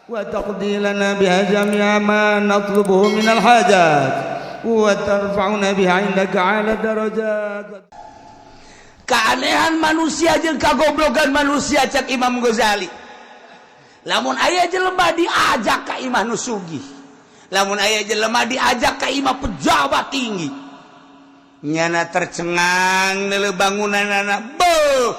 وتقضي لنا بها جميع ما نطلبه من الحاجات وترفعنا بها عندك على الدرجات. Keanehan manusia jeung kagoblogan manusia, cek Imam Ghazali, lamun aya jelema diajak ka imah nu sugih, lamun aya jelema diajak ka imah pejabat tinggi, nyana tercengang neuleuh bangunanana. Beuh,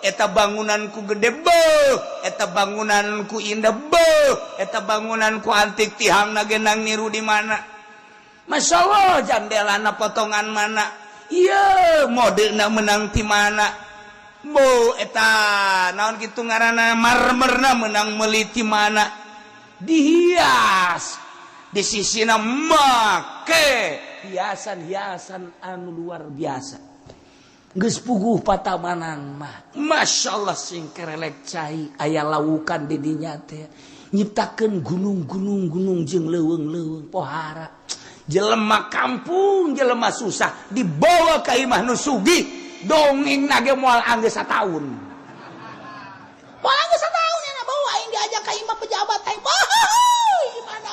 eta bangunanku gede, beuh, eta bangunanku indah, beuh, eta bangunanku antik, tihangna genang niru di mana. Masya Allah, jandelana potongan mana, iya, modena menang ti mana. Bu, eta naon kitu ngaranna, marmerna menang meuli ti mana, dihias di sisina make hiasan-hiasan anu luar biasa. Geus puguh patamanan mah, Masya Allah, sing kerelek cai aya lawukan di dinya teh, nyiptakeun gunung-gunung, gunung jeung leuweung-leuweung. Pohara jelema kampung, jelema susah dibawa ka imah nu sugih, dongeng nage moal anggeus sataun. Moal anggeus sataun ya bawa aing diajak ka imah pejabat aing. Wah, gimana?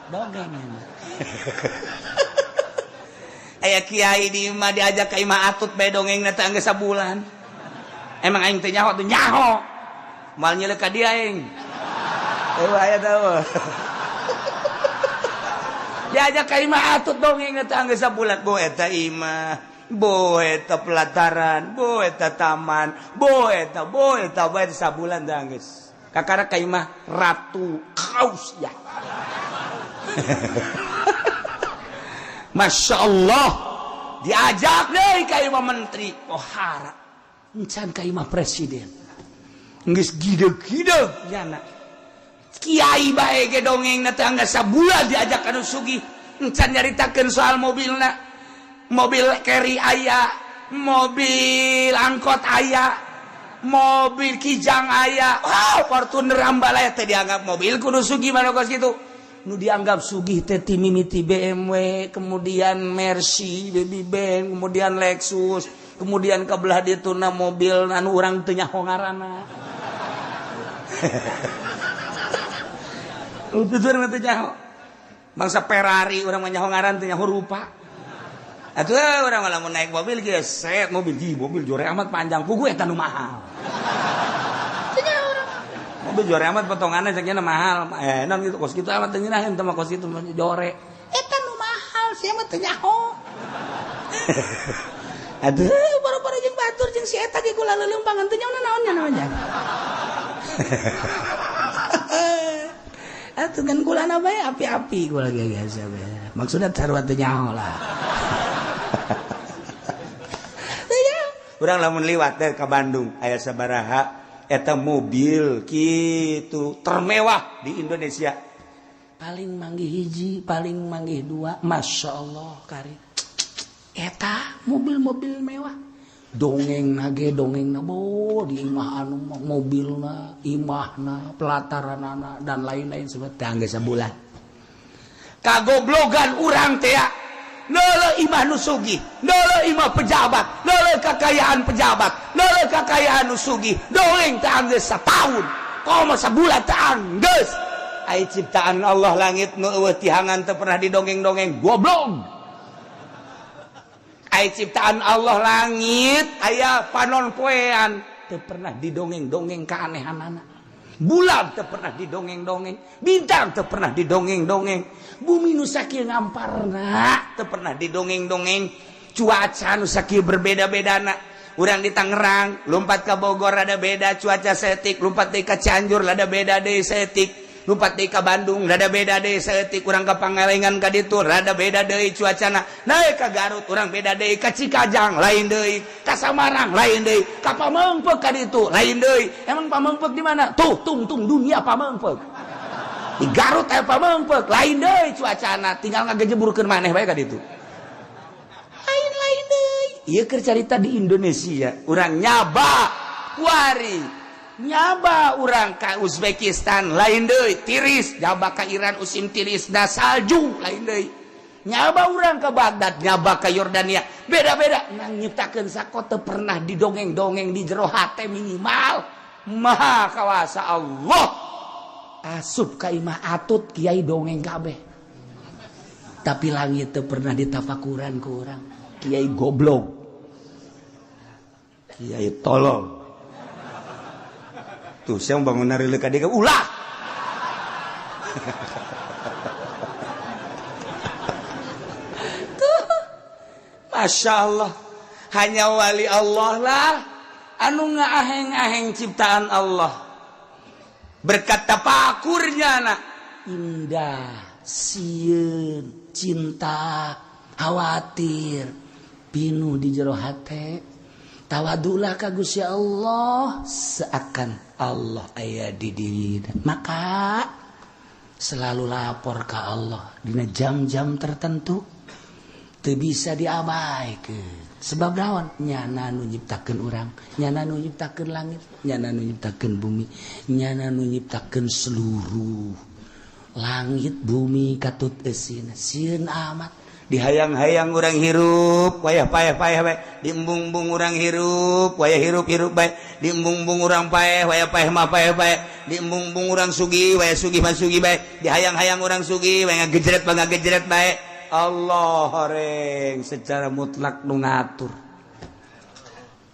Dongeng aya kiai di imah diajak ka imah atut bae, dongeng teh anggeus sabulan. Emang aing teh nyaho? Teh nyaho, moal nyelek ka dia aing. Eh, aya tahu. Diajak ka imah atut, dongeng teh anggeus sabulan. Bo eta imah, bo eta pelataran, bo eta taman, bo eta, bo eta, bo eta, sabulan teh anggeus. Kakara ka imah Ratu Kaus ya. Masya Allah, diajak deh ka imah menteri, pohara encan ka imah presiden geus gideg-gideg. Nyana kiai bae ge dongeng teh anggeus sabulan diajak anu sugih. Encan nyaritakeun soal mobilna, mobil carry aya, mobil angkot aya, mobil Kijang aya. Wow, Fortuner Ambalaya teh dianggap mobil kudu sugih mana kos kitu. Nu dianggap sugih teh ti mimiti BMW, kemudian Mercy, Baby Benz, kemudian Lexus, kemudian ke belah dituna mobil anu urang teu nyaho ngaranna. Itu urang teu nyaho. Bangsa Ferrari urang mah nyaho ngaran, teu nyaho rupa. Atuh urang mah lamun naik mobil geus set mobil di mobil jore amat panjang, puguh eta nu mahal. Mobil jore amat potonganna ceknya mahal. Eh, non gitu kos kitu amat teu ngeunaheun teh mah, kos kitu mah jore. Eta nu mahal sia mah teu nyaho. Aduh, Boro-boro jeung batur jeung si eta ge kula leuleumpangan teu nyaho naonnya namanya. Atuh kan kulana bae api-api kula ge biasa bae. Maksudnya sarua teu nyaho lah. Urang lamun liwat teh ka Bandung aya sabaraha eta mobil kitu termewah di Indonesia, paling manggih hiji, paling manggih dua. Masya Allah, kari eta mobil-mobil mewah, dongeng nage dongeng na bo di imah anu mobilna, imahna, pelataranana, dan lain-lain seperti anggeus sabulan. Kagoblogan urang teh neuleuh imah nu sugih, neuleuh imah pejabat, neuleuh kekayaan pejabat, neuleuh kekayaan nu sugih, dongeng teh anggeus sataun, komo sabulan teh anggeus. Ai ciptaan Allah langit nu eueuh tihangan teu pernah didongeng-dongeng, goblok. Ai ciptaan Allah langit aya panon poean teu pernah didongeng-dongeng keanehanana. Bulan teu pernah didongeng-dongeng, bintang teu pernah didongeng-dongeng, bumi nu sakieu ngamparna teu pernah didongeng-dongeng, cuaca nu sakieu berbeda-bedana. Urang di Tangerang lompat ke Bogor ada beda cuaca setik, lompat deui ka Cianjur ada beda deui setik, lompat deui ka Bandung rada beda deui setik, urang ka Pangalengan ka ditu rada beda deui cuacana, naik ka Garut urang beda deui, ka Cikajang lain deui, ka Samarang lain deui, ka Pameungpeuk ka ditu lain deui. Emang Pameungpeuk di mana tuh? Tungtung dunia Pameungpeuk. Di Garut aya Pameungpeuk, lain deui cuacana, tinggal ngagejeburkeun maneh bae ka ditu, lain-lain deui. Ieu keur carita di Indonesia. Urang nyaba kuari, nyaba urang ka Uzbekistan lain deui tiris, nyaba ka Iran usim tiris da salju lain deui. Nyaba urang ke Baghdad, nyaba ke Yordania, beda-beda. Nang nyiptakeun sako teu pernah didongeng-dongeng di jero hate minimal. Maha kawasa Allah. Asup ka imah atut kiai dongeng kabeh. Tapi langit teu pernah ditafakuran ku urang. Kiai goblok. Kiai tolol. Tuh, siang bangun nari ka dia ulah. Tuh. Masya Allah. Hanya wali Allah lah anu ngaaheng-aheng ciptaan Allah. Berkat tapakurnya anak indah, sieun, cinta, khawatir, pinuh di jero hate. Tawadulah ka Gusti Allah seakan Allah aya di diri. Maka selalu lapor ke Allah dina jam-jam tertentu teu bisa diabaikan. Sebab naon? Nyana nu nyiptakeun urang, nyana nu nyiptakeun langit, nyana nu nyiptakeun bumi, nyana nu nyiptakeun seluruh langit bumi katut eusina. Sieun amat dihayang-hayang urang hirup wayah payah-payah bae, diembung-embung urang hirup wayah hirup-hirup bae, diembung-embung urang paeh wayah paeh mah paeh bae, diembung-embung urang sugih wayah sugih mah sugih bae, dihayang-hayang urang sugih wayah ngagejret mah ngagejret bae. Allah horeng secara mutlak nu ngatur.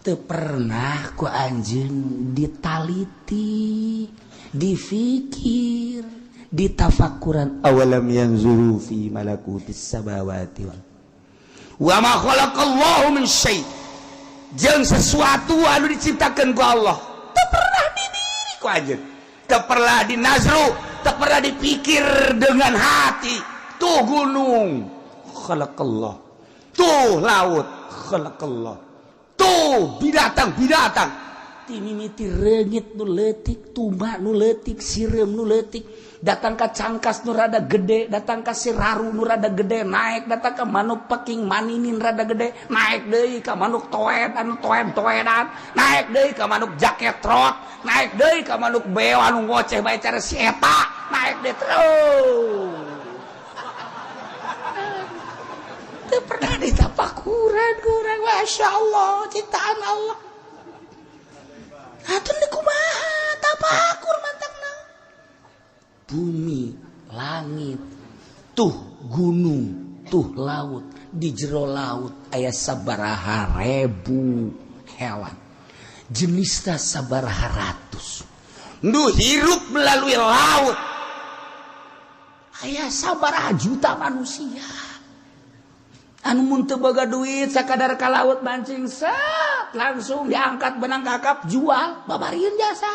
Teu pernah ku anjeun ditaliti, difikir, ditafakuran. Awalam yanzuru fi malakutis samawati wal wa ma khalaqallahu min syai', jeung sesuatu anu diciptakeun ku Allah teu pernah didiri ku anjeun, teu pernah dinazru, teu pernah dipikir dengan hati. Tuh gunung khalaqallah, tuh laut khalaqallah, tuh binatang-binatang timimiti reungit nu leutik, tuma nu leutik, sireum nu leutik, datang ka cangkas nu rada gede, datang ka siraru nu rada gede, naik datang ka manuk peking maninin rada gede, naik deui ka manuk toed anu toed-toedan, naik deui ka manuk jaket trot, naik deui ka manuk beo anu ngoceh bae cara si eta, naik deui terus. Teu pernah ditapakuran ku urang. Masya Allah ciptaan Allah. Atuh kumaha tapakur mantakna? Bumi, langit, tuh gunung, tuh laut, di jero laut aya sabaraha ribu hewan. Jenisna sabaraha ratus. Nu hirup melalui laut. Aya sabaraha juta manusia. Anu mun teu boga duit sakadar ka laut mancing set langsung diangkat benang kakap jual, babarieun jasa.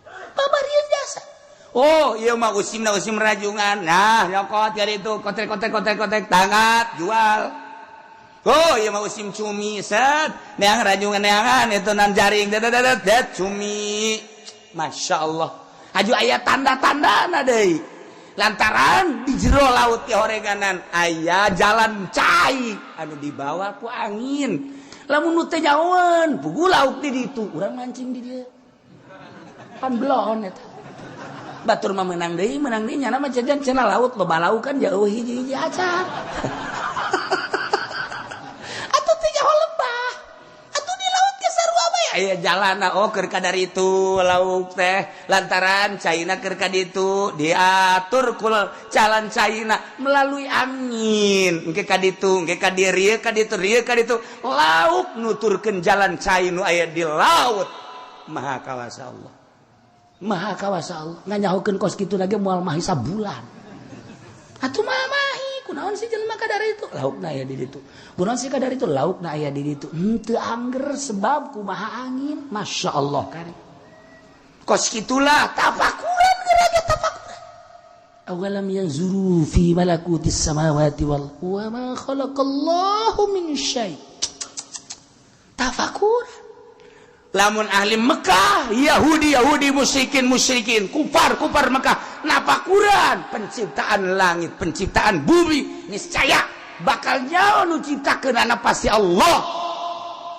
Babarieun jasa. Oh, iya mah usim na usim rajungan. Nah, nyokot dari itu kotek kotek kotek kotek tangat jual. Oh, iya mah usim cumi set. Neang rajungan neangan itu nan jaring det det det cumi. Masya Allah. Aju aya tanda-tanda na deui. Lantaran di jero laut di horeganan aya jalan cai anu dibawa ku angin. Lamun nu teu nyaoeun, puguh lauk di ditu, urang mancing di dieu. Pan belon eta. Batur mah menang deui nyana mah jajan cenah laut loba lauk kan jauh hiji-hiji acan. Atuh teh nyaho lebah. Atuh di laut ge sarua bae aya jalana, oh keur kadar itu lauk teh lantaran caina keur ka ditu diatur ku jalan caina melalui angin, engke ka ditu, engke ka dieu, rieu ka ditu, rieu ka ditu, lauk nuturkeun jalan cai nu aya di laut. Maha kawasa Allah. Maha kawasa Allah. Nganyahokeun kos kitu lagi moal mahi sabulan. Atuh mah mahi kunaon sih jelema kadar itu laukna aya di ditu, kunaon sih kadar itu laukna aya di ditu, henteu angger sebab kumaha angin. Masya Allah kari kos kitulah tafakuran geura ge tafakuran. Awalam yanzuru fi malakutis samawati wal wa ma khalaqallahu min syai'. Tafakuran. Lamun ahli Mekah, Yahudi Yahudi, musyrikin musyrikin, kufar kufar Mekah napakuran penciptaan langit, penciptaan bumi, niscaya bakal nyawa nu ciptakeun anak pasti Allah.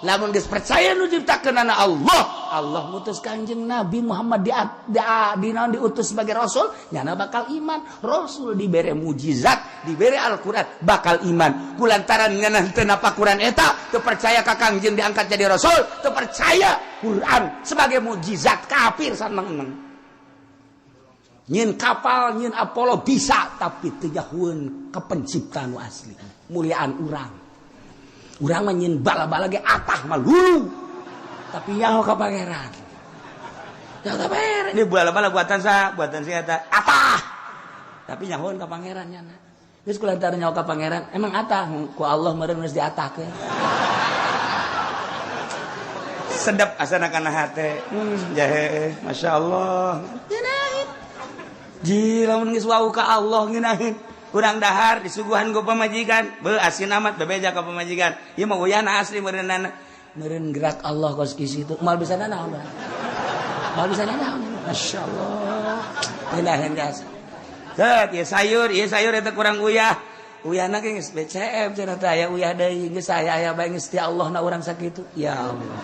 Lamun geus percaya nu nyiptakeunana Allah, Allah ngutus Kanjeng Nabi Muhammad di naon diutus sebagai rasul, nyana bakal iman. Rasul dibere mujizat, dibere Al-Qur'an, bakal iman. Kulantaran ngeunah teu napa Quran eta, teu percaya ka Kangjeng diangkat jadi rasul, teu percaya Quran sebagai mujizat, kafir saneng-neng. Nyieun kapal, nyieun Apollo bisa, tapi teu nyahueun ka pencipta nu asli. Muliaan urang. Urang mah nyieun bala-bala ge atah mah lulu. Tapi nyaho ka pangeran. Nyaho ka pangeran. Ini bala-bala buatan sa, buatan si eta. Atah. Tapi nyahoeun ka pangeran nyana. Geus kulantaran nyaho ka pangeran, emang atah ku Allah meureun geus diatahkeun. Sedap asana kana hate. Jahe, Masya Allah. Ngeunaheun. Ji lamun geus wau ka Allah ngeunaheun. Kurang dahar disuguhan ku pamajikan, beuh asin amat bebeja ka pamajikan. Ieu mah uyana asli meureunana. Meureun gerak Allah kos kieu itu. Moal bisa nanaon. Moal bisa nanaon. Masya Allah. Ngeunaheun jasa. Set, ieu sayur eta kurang uyah. Uyahna ge geus BCM cenah teh aya uyah deui geus aya aya bae geus ti Allah na urang sakitu. Ya Allah.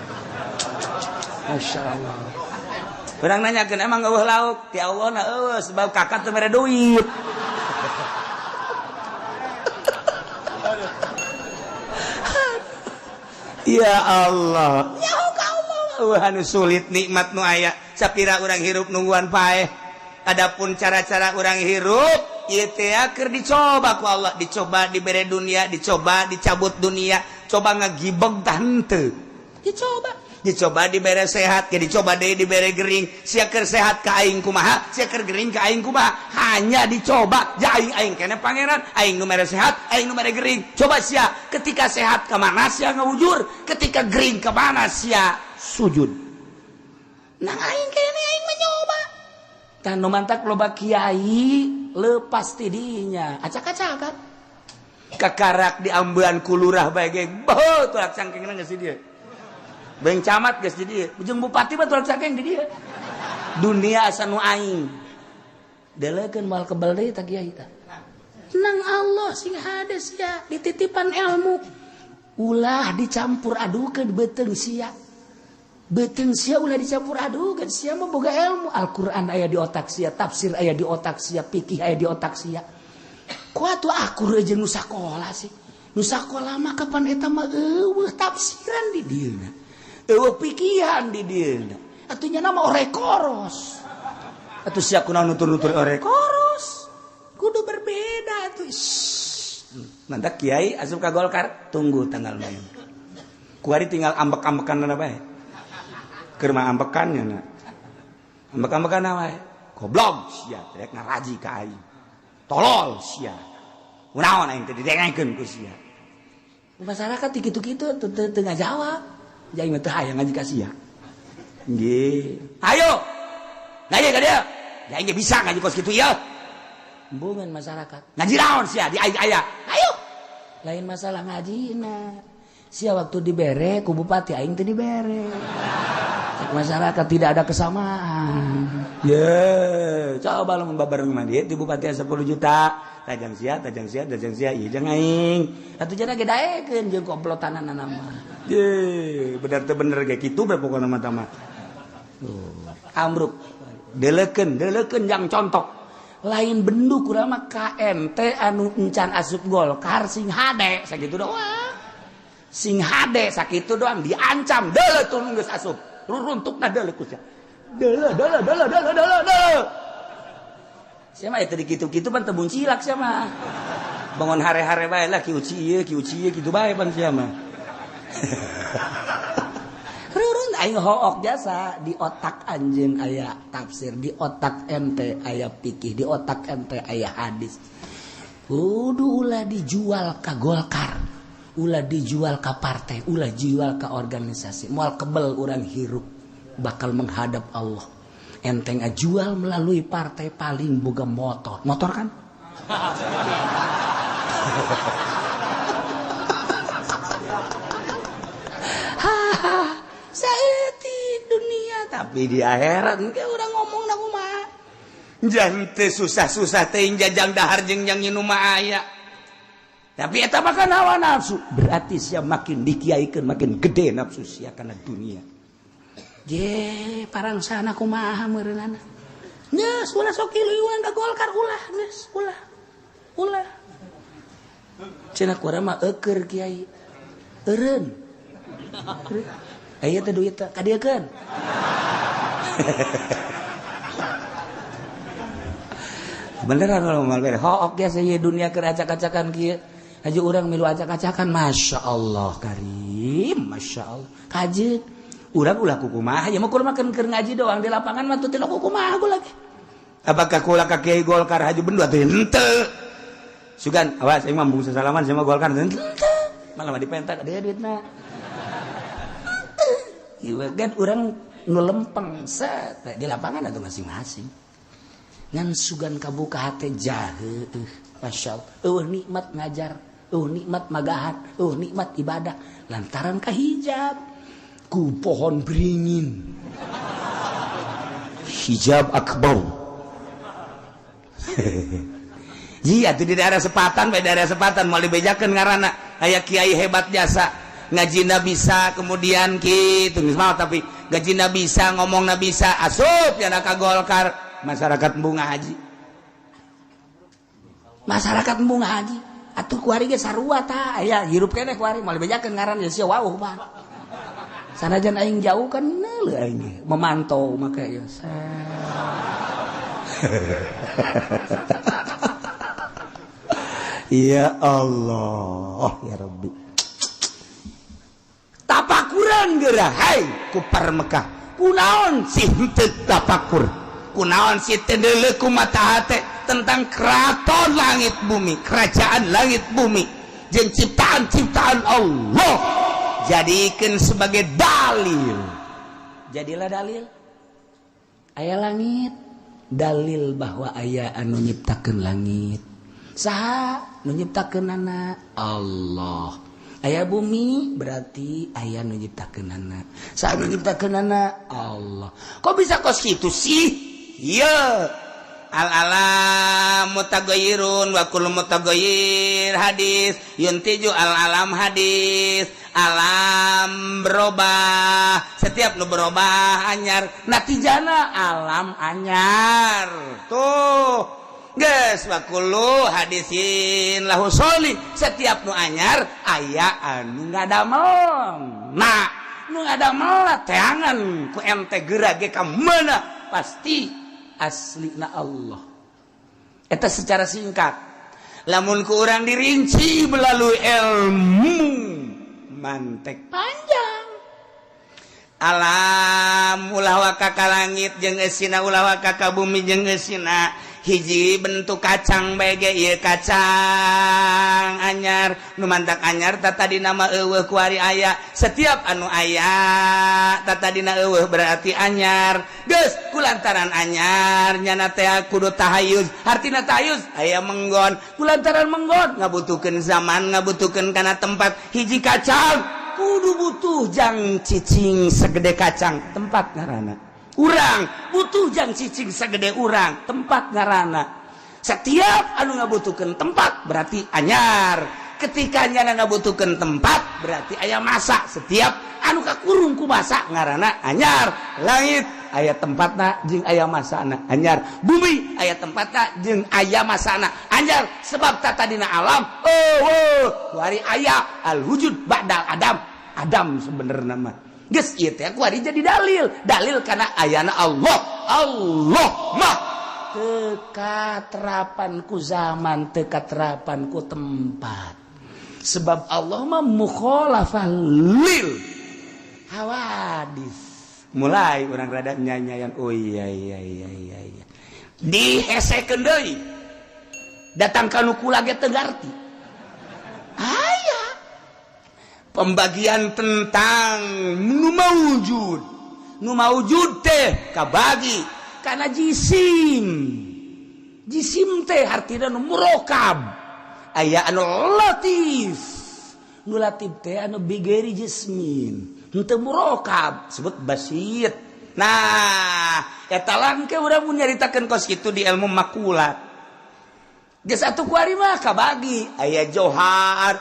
Masya Allah. Urang nanyakeun emang eueuh lauk? Ti Allah na eueuh sebab kakak teu mere duit. Ya Allah. Ya Allah. Eueuh anu sulit nikmat nu aya. Sapira urang hirup nungguan paeh. Adapun cara-cara urang hirup ieu teh keur dicoba ku Allah, dicoba dibere dunia, dicoba dicabut dunia, coba ngagibeg tah henteu. Dicoba. Dicoba dibere sehat, ke dicoba deui dibere gering. Sia keur sehat ka aing kumaha, sia keur gering ka aing kumaha. Hanya dicoba, ja aing aing kene pangeran, aing nu mere sehat, aing nu mere gering. Coba sia ketika sehat ka mana sia ngawujur, ketika gering ka mana sia sujud. Nang aing kene aing menyoba. Tah nu mantak loba kiai lepas ti dinya, acak-acakan. Kakarak diambean ku lurah bae ge, beuh tulak cangkengna geus di dieu. Beng camat geus di dieu, jeung bupati mah tulak cangkeng di dieu. Dunia asa nu aing. Deleukeun moal kebel deui tah kiai tah. Nang Allah sing hade sia dititipan ilmu. Ulah dicampur adukeun beuteung sia. Beuteung sia ulah dicampur adukeun, sia mah boga ilmu. Al-Qur'an aya di otak sia, tafsir aya di otak sia, fikih aya di otak sia. Ku atuh akur jeung nu sakola sih. Nu sakola mah kapan eta mah eueuh tafsiran di dieuna. Eueuh pikihan di dieuna. Atuh nya mah orekoros. Atuh sia kunaon nutur-nutur orek. Koros. Kudu berbeda atuh. Mantak kiai asup ka Golkar, tunggu tanggal main. Kuari tinggal ambek-ambekan bae. Keur mah ambekan nya na. Ambek-ambekan wae. Goblok sia, rek ngaraji ka aing. Tolol sia. Kunaon aing teh didengekeun ku sia. Masyarakat kitu-kitu teu teu ngajawab. Jadi mah teu hayang ngaji ka sia. Nggih. Ayo. Ngaji ka dieu. Ya aing ge bisa ngaji kos kitu ieu. Embungan masyarakat. Ngaji naon sia di aing aya. Ayo. Lain masalah ngajina. Sia waktu dibere ku bupati aing teu dibere. Cek masyarakat tidak ada kesamaan. Ye, coba lu babareng mah dia di bupati 10 juta. Tajang sia, tajang sia, tajang sia, ieu jeung aing. Atuh jana ge daekeun jeung komplotanana mah. Ye, bener teu bener ge kitu bae pokona mah tah mah. Amruk. Deleukeun, deleukeun jang contok. Lain bendu kurang mah KMT anu encan asup Golkar sing hade sakitu doang. Sing hade sakitu doang diancam deuleu tuh geus asup. Ruruntukna deuleu ku sia. Deuleu deuleu deuleu deuleu deuleu deuleu. Sia mah teu dikitu-kitu pan teu muncilak sia mah. Bangun hare-hare bae lah ki uci ieu, ki uci ieu kitu bae pan sia mah. Rurun aing hook jasa di otak anjeun aya tafsir, di otak ente aya fikih, di otak ente aya hadis. Kudu ulah dijual ka Golkar, ulah dijual ka partai, ulah jual ka organisasi. Moal kebel urang hirup bakal menghadap Allah. Enteng jual melalui partai paling boga motor. Motor kan? Hahaha, saeutik dunia tapi di akhirat engke urang ngomong na kumaha. Jante susah-susah teh jajang dahar jeung yang nginum mah aya. Tapi eta mah kan hawa nafsu, berarti sia makin dikiaikeun makin gede nafsu sia kana dunia. Je parangsana kumaha meureunana? Geus ulah sok kiluan ka Golkar, ulah, geus ulah. Ulah. Cenah ku urang mah eukeur, kiai. Eureun. Aya teh duit kadieukeun. Beneran kalau mal bere hook ya saya dunia keur acak-acakan kieu. Haji urang milu acak-acakan, Masya Allah Karim, Masya Allah. Kajeun urang ulah kukumaha ya mah, kumaha keur ngaji doang, di lapangan mah teu kukumaha gua lagi. Apakah kula ka kiai Golkar haju bendu atuh henteu? Sugan awas aing mah embung sasalaman sama Golkar henteu. Malah mah dipentak dia duitna. Ieu kan urang nu lempeng set di lapangan atau masing-masing. Ngan sugan kabuka hate jahe, Masya Allah. Eueuh nikmat ngajar, eueuh nikmat magahan, eueuh nikmat ibadah lantaran kahijab ku pohon beringin. Hijab akbar. Iya tuh di daerah Sepatan, di daerah Sepatan mau dibejakeun ngaranna aya kiai hebat jasa ngajina bisa, kemudian gitu geus tapi ngajina bisa, ngomongna bisa, asup ya ka Golkar. Masyarakat embung ngaji, masyarakat embung ngaji atuh kuari ge sarua ta aya hirup keneh kuari moal dibejakeun ngaran ya sia wauh pan sanajan aing jauh kan neuleuh aing memantau maka ya. Ya Allah ya Rabbi, tapakuran geura hai kupar Mekah, kunaon sih henteu tapakur, kunaon sih teu deuleu ku mata hate tentang keraton langit bumi, kerajaan langit bumi jeung ciptaan-ciptaan Allah, jadikan sebagai dalil. Jadilah dalil aya langit, dalil bahwa aya anu nyiptakeun langit. Saha nu nyiptakeunana? Allah. Aya bumi berarti aya nu nyiptakeunana. Saha nu nyiptakeunana? Allah. Kok bisa kos kitu sih? Iya, al alam mutaghayyirun wa kullu mutaghayyir hadis yuntiju al alam hadis. Alam berubah, setiap nu berubah anyar, natijana alam anyar tuh. Geus wa kullu hadisin lahu soli, setiap nu anyar aya anu ngadamel. Nah, nu ngadamel teangan ku ente geura ge ka mana, pasti aslina Allah. Eta secara singkat. Lamun ku urang dirinci melalui ilmu mantek panjang. Alam ulah waka ka langit jeung eusina, ulah waka ka bumi jeung eusina. Hiji bentuk kacang bae ge, ieu kacang anyar, nu mantak anyar tadi nama eueuh, kuari aya. Setiap anu aya tadina eueuh berarti anyar. Geus kulantaran anyar nyana teh kudu tahayuz, hartina tahayuz aya menggon. Kulantaran menggon ngabutuhkeun zaman, ngabutuhkeun kana tempat. Hiji kacang kudu butuh jang cicing segede kacang, tempat ngaranna. Urang butuh jang cicing segede urang, tempat ngaranna. Setiap anu ngabutuhkeun tempat berarti anyar. Ketika nyana ngabutuhkeun tempat berarti aya masa. Setiap anu kakurung ku masa ngaranna anyar. Langit aya tempatna jeung aya masana, anyar. Bumi aya tempatna jeung aya masana, anyar. Sebab tadina alam oh kuari aya al wujud ba'dal adam. Adam sebenarnya mah geus ieu teh kuari jadi dalil, dalil karena ayana Allah. Allah mah teu katerapan ku zaman, teu katerapan ku tempat, sebab Allah mah mukhalafah lil hawadis. Mulai orang rada nyanyian, oh iya iya iya iya iya, dihesekeun deui datang ka nu kula ge teu ngarti. Aya pembagian tentang nu maujud. Nu maujud teh kabagi karena jisim. Jisim teh artinya nu murokab, aya anu latif. Nu latif teh anu bigeri jismin, henteu murokab, sebut basit. Nah, eta langke urang mun nyaritakeun kos kitu di ilmu makulat. Geus atuh kuari mah kabagi aya johar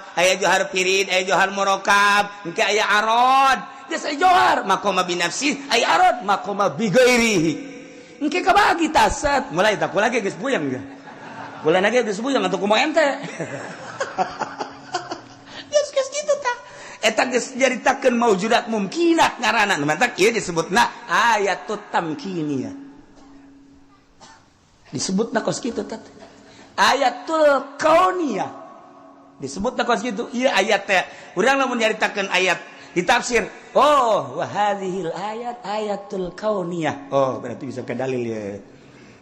pirid, aya johar murokab, engke aya arod. Geus aya johar maqama bi nafsi, aya arod maqama bi ghairihi. Engke kabagi taset, mulai tak kula ge geus puyeng ge. Kula ge geus puyeng atuh kumaha ente. Geus geus kitu tah. Eta geus nyaritakeun maujudat mumkinat ngaranna. Nu mantak ieu disebutna ayatut tamkiniyah. Disebutna kos kitu tah. Ayatul kauniyah disebut kos gitu. Iya ayat teh urang lamun nyaritakeun ayat ditafsir, oh wa hadhil ayat ayatul kauniyah, oh berarti bisa ke dalil ya.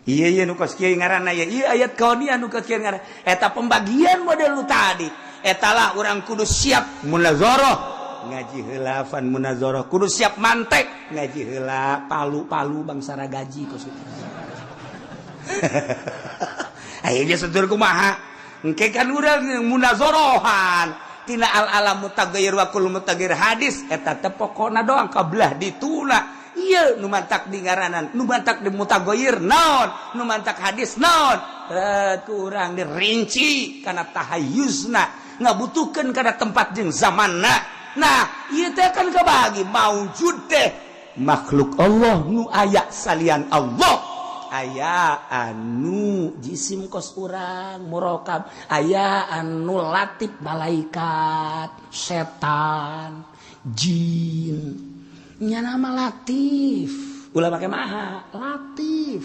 Iya iya nu kos kieu ngaranna ya, iya ayat kauniyah nu kos kieu ngaranna. Eta pembagian model nu tadi eta lah urang kudu siap munazarah ngaji heula fan munazarah, kudu siap mantek ngaji heula palu-palu bangsa gaji kos kitu. Akhirnya setur kumaha engke kan urang munazorohan tina al alam mutaghayyir wa kullu mutaghayyir hadis eta teh pokona doang kabelah dituna. Ieu nu mantak di ngaranan, nu mantak di mutaghayyir naon, nu mantak hadis naon, ku urang dirinci kana tahayyuzna, ngabutuhkeun kana tempat jeung zamanna. Nah ieu teh kan kabagi maujud teh makhluk Allah nu aya salian Allah, aya anu jisim kos urang murokab, aya anu latif malaikat, setan, jin, nya nama latif ulah make maha latif,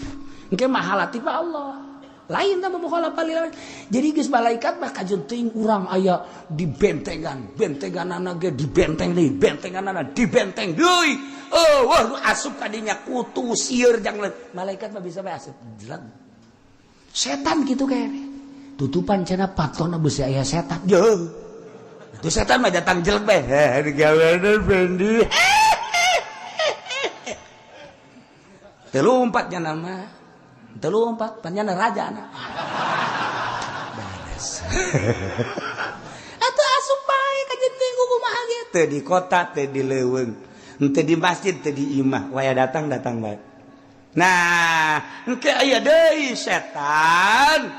engke maha latif Allah lain tah mukhalafah lil. Jadi geus malaikat mah kajeun teuing urang aya di bentengan, bentenganana ge di benteng deui, bentenganana di benteng deui. Oh, wah nu asup kadinya kutu sieur jangan malaikat mah bisa bae asup jelek. Setan gitu kayaknya. Tutupan cenah patona beusi aya setan. Jeuh. Itu setan mah datang jelek bae. Heh, digawean Fendi. Teu lumpat nya nama. Teu lumpat panjana raja na. Beres. Atuh asup bae ka jeung kumaha ge teu di kota, teu di leuweung. Henteu di masjid, teu di imah, waya datang datang bae. Nah, engke aya deui setan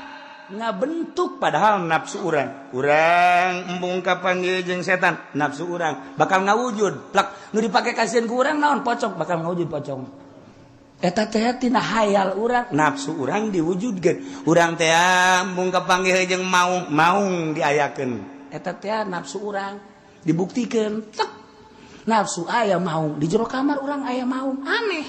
ngabentuk padahal nafsu urang. Urang embung kapanggih jeung setan, nafsu urang bakal ngawujud. Plak nu dipake kasihan ku urang naon pocong, bakal ngawujud pocong. Eta teh tina hayal urang, nafsu urang diwujudkeun. Urang teh embung kapanggih jeung maung, maung diayakeun. Eta teh nafsu urang dibuktikeun. Tek. Nafsu aya maung di jero kamar urang aya maung aneh.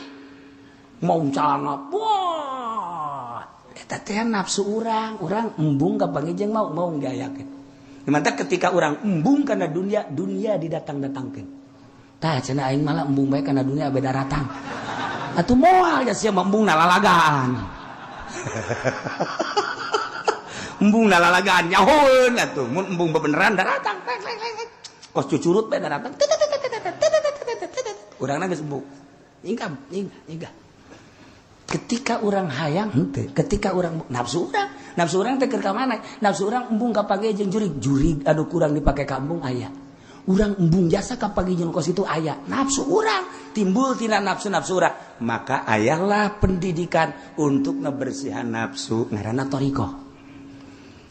Maung calana. Wah, eta teh nafsu urang, urang embung kapanggih jeung maung, maung diayakeun. Mantap ketika urang embung kana dunia, dunia didatang-datangkeun. Tah cenah aing malah embung bae kana dunia beda ratang. Atuh moal ya sia embung nalalagaan. Embung nalalagaan nyahoeun atuh mun embung bebeneran daratang. Kos cucurut bae daratang. Urangna geus embung. Nyingkam, nyingkah. Ketika urang hayang henteu, ketika urang nafsu urang teh keur ka mana? Nafsu urang embung ka page jeung jurig, jurig anu kurang dipake ka embung aya. Urang embung jasa ka pagi jeung kos itu aya. Nafsu urang timbul tina nafsu-nafsu urang, maka ayalah pendidikan untuk ngebersihan nafsu ngaranna thariqah.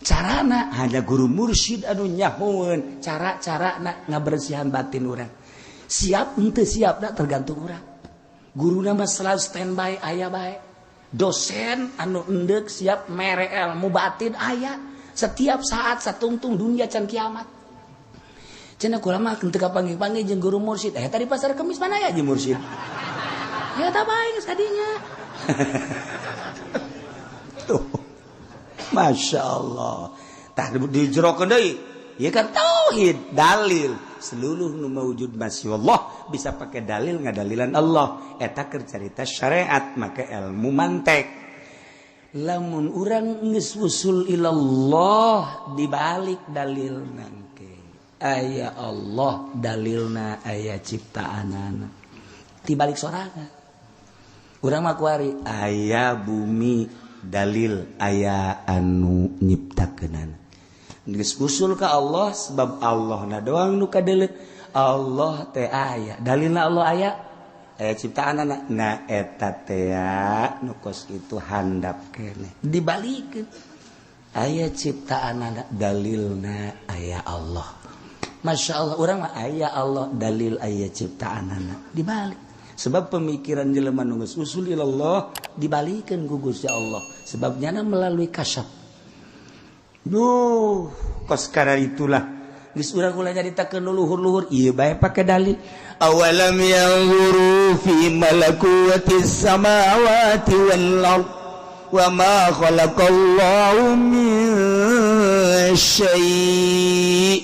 Carana hanya guru mursyid anu nyahoeun cara-carana ngabersihan batin urang. Siap henteu siap da tergantung urang. Guruna mah selalu standby aya bae. Dosen anu endek siap mere ilmu batin aya setiap saat satungtung dunia can kiamat. Cenah kula mah henteu kapanggih-panggih jeung guru mursyid. Eh tadi pasar Kemis mana ya jeung mursyid? Ya tah bae geus kadinya. Tuh. Masya Allah. Tah dijerokeun deui. Ieu kan tauhid, dalil. Seluruh nu maujud masya Allah bisa pakai dalil ngadalilan Allah. Eta keur carita syariat make ilmu mantek. Lamun urang geus usul ilallah dibalik dalil nangke. Aya Allah dalilna aya ciptaanana. Tibalik sorangan. Urang mah kuari aya bumi dalil aya anu nyiptakeunana. Geus usul ka Allah sebab Allah na doang nu kadeuleu. Allah teh aya dalilna Allah aya aya ciptaanana. Nah eta teh nu kos itu handap keneh dibalikeun. Aya ciptaan dalilna aya Allah. Masya Allah, urang mah aya Allah dalil aya ciptaan dibalik. Sebab pemikiran jelema nu geus usul ilallah dibalikeun ku Gusti Allah. Sebab nyana melalui kasyaf. Duh, kos itulah geus urang ulah nyaritakeun luhur-luhur ieu bae pake dalil. Awalam yanzuru fi malakutis samawati wal ard wa ma khalaqallahu min syai'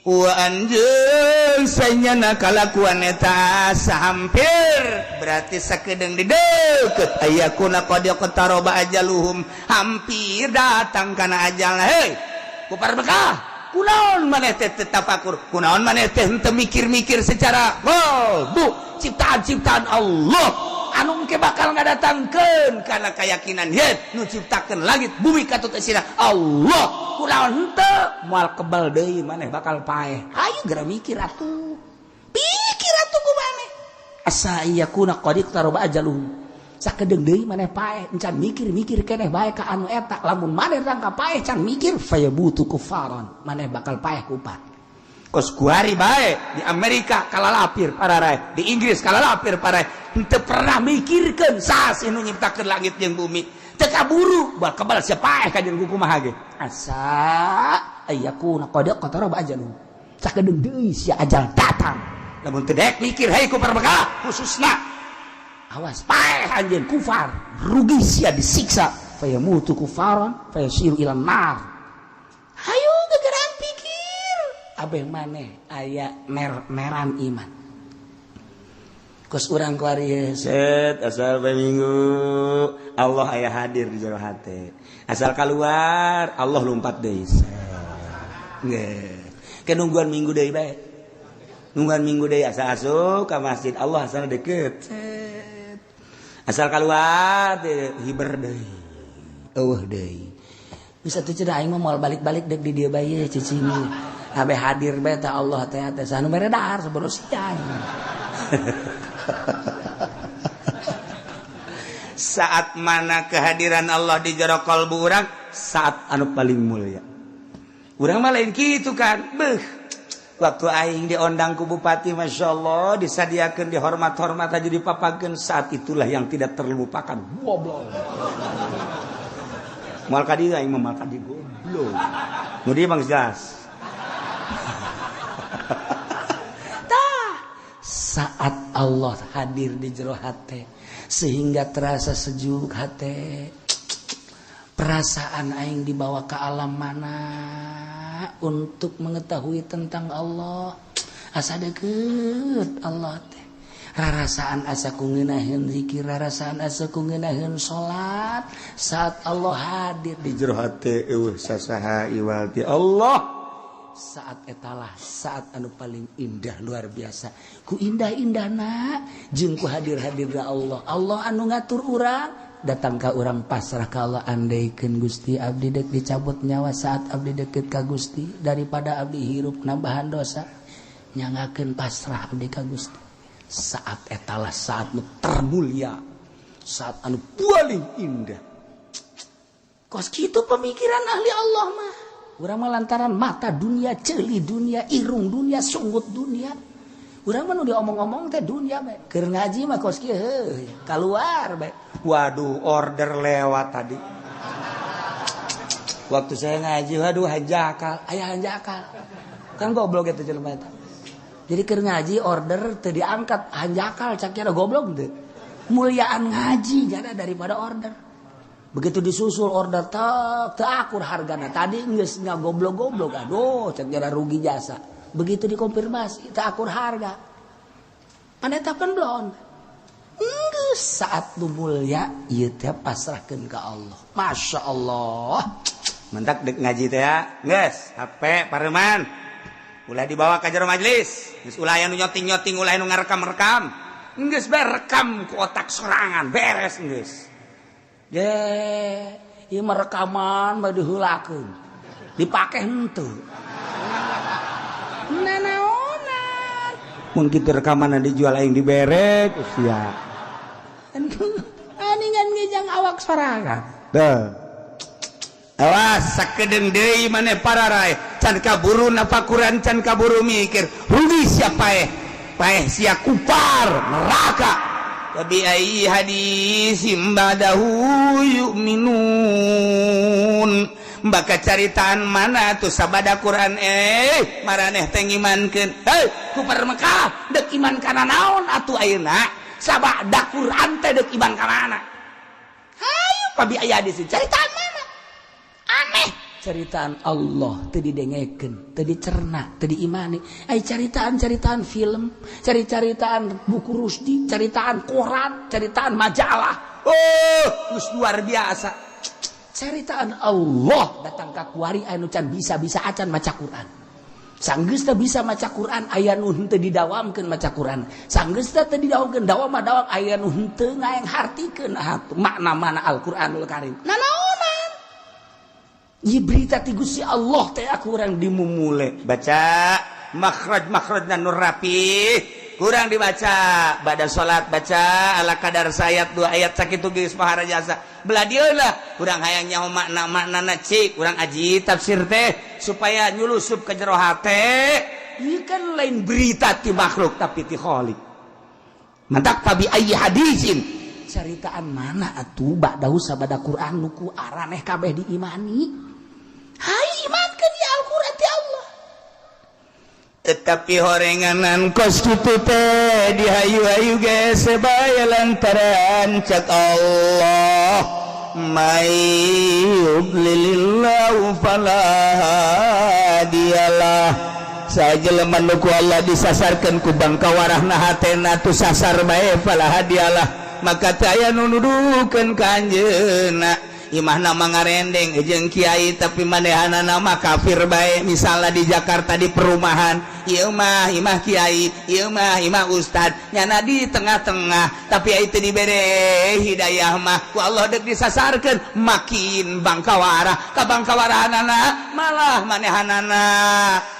wa anjeun sanyana kalakuan eta hampir berarti sakedeung di deukeut ayakuna qad iqtaraba ajaluhum hampir datang kana ajalna. Hei kufar Mekah, kunaon maneh teh tafakur, kunaon maneh teh henteu mikir-mikir secara bu ciptaan-ciptaan Allah anu engke bakal ngadatangkeun kana keyakinan ye nu ciptakeun langit bumi katut eusina Allah, kunaon henteu moal kebal deui maneh bakal paeh. Ayo geura mikir atuh, pikir atuh ku maneh. Asa yakuna qad iqtaraba ajaluhum, sakedeung deui maneh paeh, encan mikir-mikir keneh bae ka anu eta. Lamun maneh rangka paeh can mikir, fayabutu kufaran, maneh bakal paeh kupat. Kos kuari bae di Amerika kalalapir pararai, di Inggris kalalapir pararai, henteu pernah mikirkeun saha sih nu nyiptakeun langit jeung bumi. Teu kaburu bal kebal sia paeh ka jeung kumaha ge. Asa ayakuna qad iqtaraba ajaluhum, sakedeung deui sia ajal datang. Lamun teu daek mikir, hei kufar Mekah khususna, awas paeh anjeun kufar, rugi sia disiksa. Fayamutu kufaran fayasiru ila nar. Ayo gegeran pikir. Abeh maneh aya mer-meran iman kos urang kuari. Set asal bae minggu Allah aya hadir di jero hate, asal keluar Allah lompat deui. Nggih ke nungguan minggu deui bae, nungguan minggu deui, asal asup ka masjid Allah asal deket. Set asal keluar hiber deui, eueuh deui. Bisa tuh cenah aing mah moal balik-balik dek di dieu bae cicing, abe hadir bae teh Allah teh teh sanu mere dahar sebelum siang. Saat mana kehadiran Allah di jero kalbu urang, saat anu paling mulia. Urang mah lain kitu kan. Beuh, waktu aing diondang ku bupati, Masya Allah, disadiakan, dihormat-hormat aja, dipapakeun, saat itulah yang tidak terlupakan. Goblok, moal ka dieu aing mah, moal ka dieu, goblok. Nu dieu mah jelas. Tah, saat Allah hadir di jero hate sehingga terasa sejuk hate, perasaan aing dibawa ke alam mana untuk mengetahui tentang Allah, asa deket Allah teh, rarasaan asa ku ngeunaheun zikir, rarasaan asa ku ngeunaheun salat saat Allah hadir di jero hate, eueuh sasaha iwal ti Allah. Saat etalah saat anu paling indah, luar biasa ku indah-indahna jeung ku hadir-hadirna Allah. Allah anu ngatur urang, datang ka urang pasrah ka Allah. Andaikeun Gusti abdi dek dicabut nyawa saat abdi deket ka Gusti daripada abdi hirup nambahan dosa, nyangakeun pasrah abdi ka Gusti. Saat etalah saat nu termulia, saat anu paling indah. Kos kitu pemikiran ahli Allah mah. Urang mah lantaran mata dunia, ceuli dunia, irung dunia, sunggut dunia. Urang mah nu diomong-omong teh dunia bae. Keur ngaji mah kos kieu heuh, keluar bae. Waduh, order lewat tadi waktu saya ngaji, waduh, hanjakal, aya hanjakal. Kan goblok eta jelema eta. Jadi keur ngaji order teu diangkat, hanjakal cak nya, goblok teu. Muliaan ngaji jada daripada order. Begitu disusul order tek teu akur hargana. Tadi geus goblok-goblok, aduh cak jara rugi jasa. Begitu dikonfirmasi teu akur harga. Pan eta pan belon. Geus saat nu mulia ieu teh pasrahkeun ka Allah. Masya Allah. Mentak dek ngaji teh ya geus HP pareman, ulah dibawa ka jero majelis. Geus ulah aya nu nyoting-nyoting, ulah anu ngarekam-rekam. Geus bae rekam ku otak sorangan, beres geus. Ye, ieu mah rekaman mah diheulakeun. Dipake henteu. Nanaonan. Mun kitu rekaman dijual aing dibere sia. Aningan ngejang awak sorangan. Tuh. Awas, sakedeung deui maneh pararay, can kaburu nafakuran, can kaburu mikir, rugi sia, paeh paeh sia, kupar neraka. Fabi ayyi hadisim ba'dahu yu'minun? Baka caritaan mana tuh sabada Quran maraneh teh ngimankeun? Hei, kupar Mekah, dek iman kana naon atuh ayeuna? Sabada Quran teh dek iman ka mana? Hayu, fabi ayyi hadisin, caritaan mana? Aneh, ceritaan Allah teu didengekeun, teu dicerna, teu diimani. Ai caritaan-caritaan film, cari-caritaan buku Rusdi, caritaan koran, caritaan majalah, oh, geus luar biasa. Caritaan Allah datang ka kuari, anu can bisa-bisa acan maca Quran. Sanggeus teu bisa maca Quran, aya nu henteu didawamkeun maca Quran. Sanggeus teu didawamkeun, dawam mah dawam, aya nu henteu ngaeng hartikeun makna mana Al-Qur'anul Karim. Nanaonan? Ieu berita ti Gusti Allah teh aku urang dimumule. Baca makhraj makhrajna nur rapi, kurang dibaca pada salat, baca ala kadar sayat dua ayat sakitu geus maharajasa. Belah dieu lah urang hayang nyaho makna maknana, cik urang aji tafsir teh supaya nyulusup ke jero hate. Ieu kan lain berita ti makhluk, tapi ti Khalik. Mantak fabi ayyi hadisin, caritaan mana atuh ba'dahu sabada Quran nu ku araneh kabeh diimani? Hai, imankeun ya Al-Quran ti Allah. Tetapi horenganan kos kitu teh dihayu-hayu ge sebaya, lantaran cak Allah, may yudlilillahu fala hadiyalah. Sajelema nu ku Allah disasarkeun ku bangkawarahna hatena tu sasar bae, fala hadiyalah, maka teu aya nu nuduhkeun ka anjeunna. Imahna mangarendeng jeung kiai, tapi manehanana mah kafir bae. Misalnya di Jakarta, di perumahan ieu mah imah kiai, ieu mah imah ustad, nyana di tengah-tengah, tapi itu dibere hidayah mah ku Allah dek disasarkeun, makin bangkawara ka bangkawarahanana, malah manehanana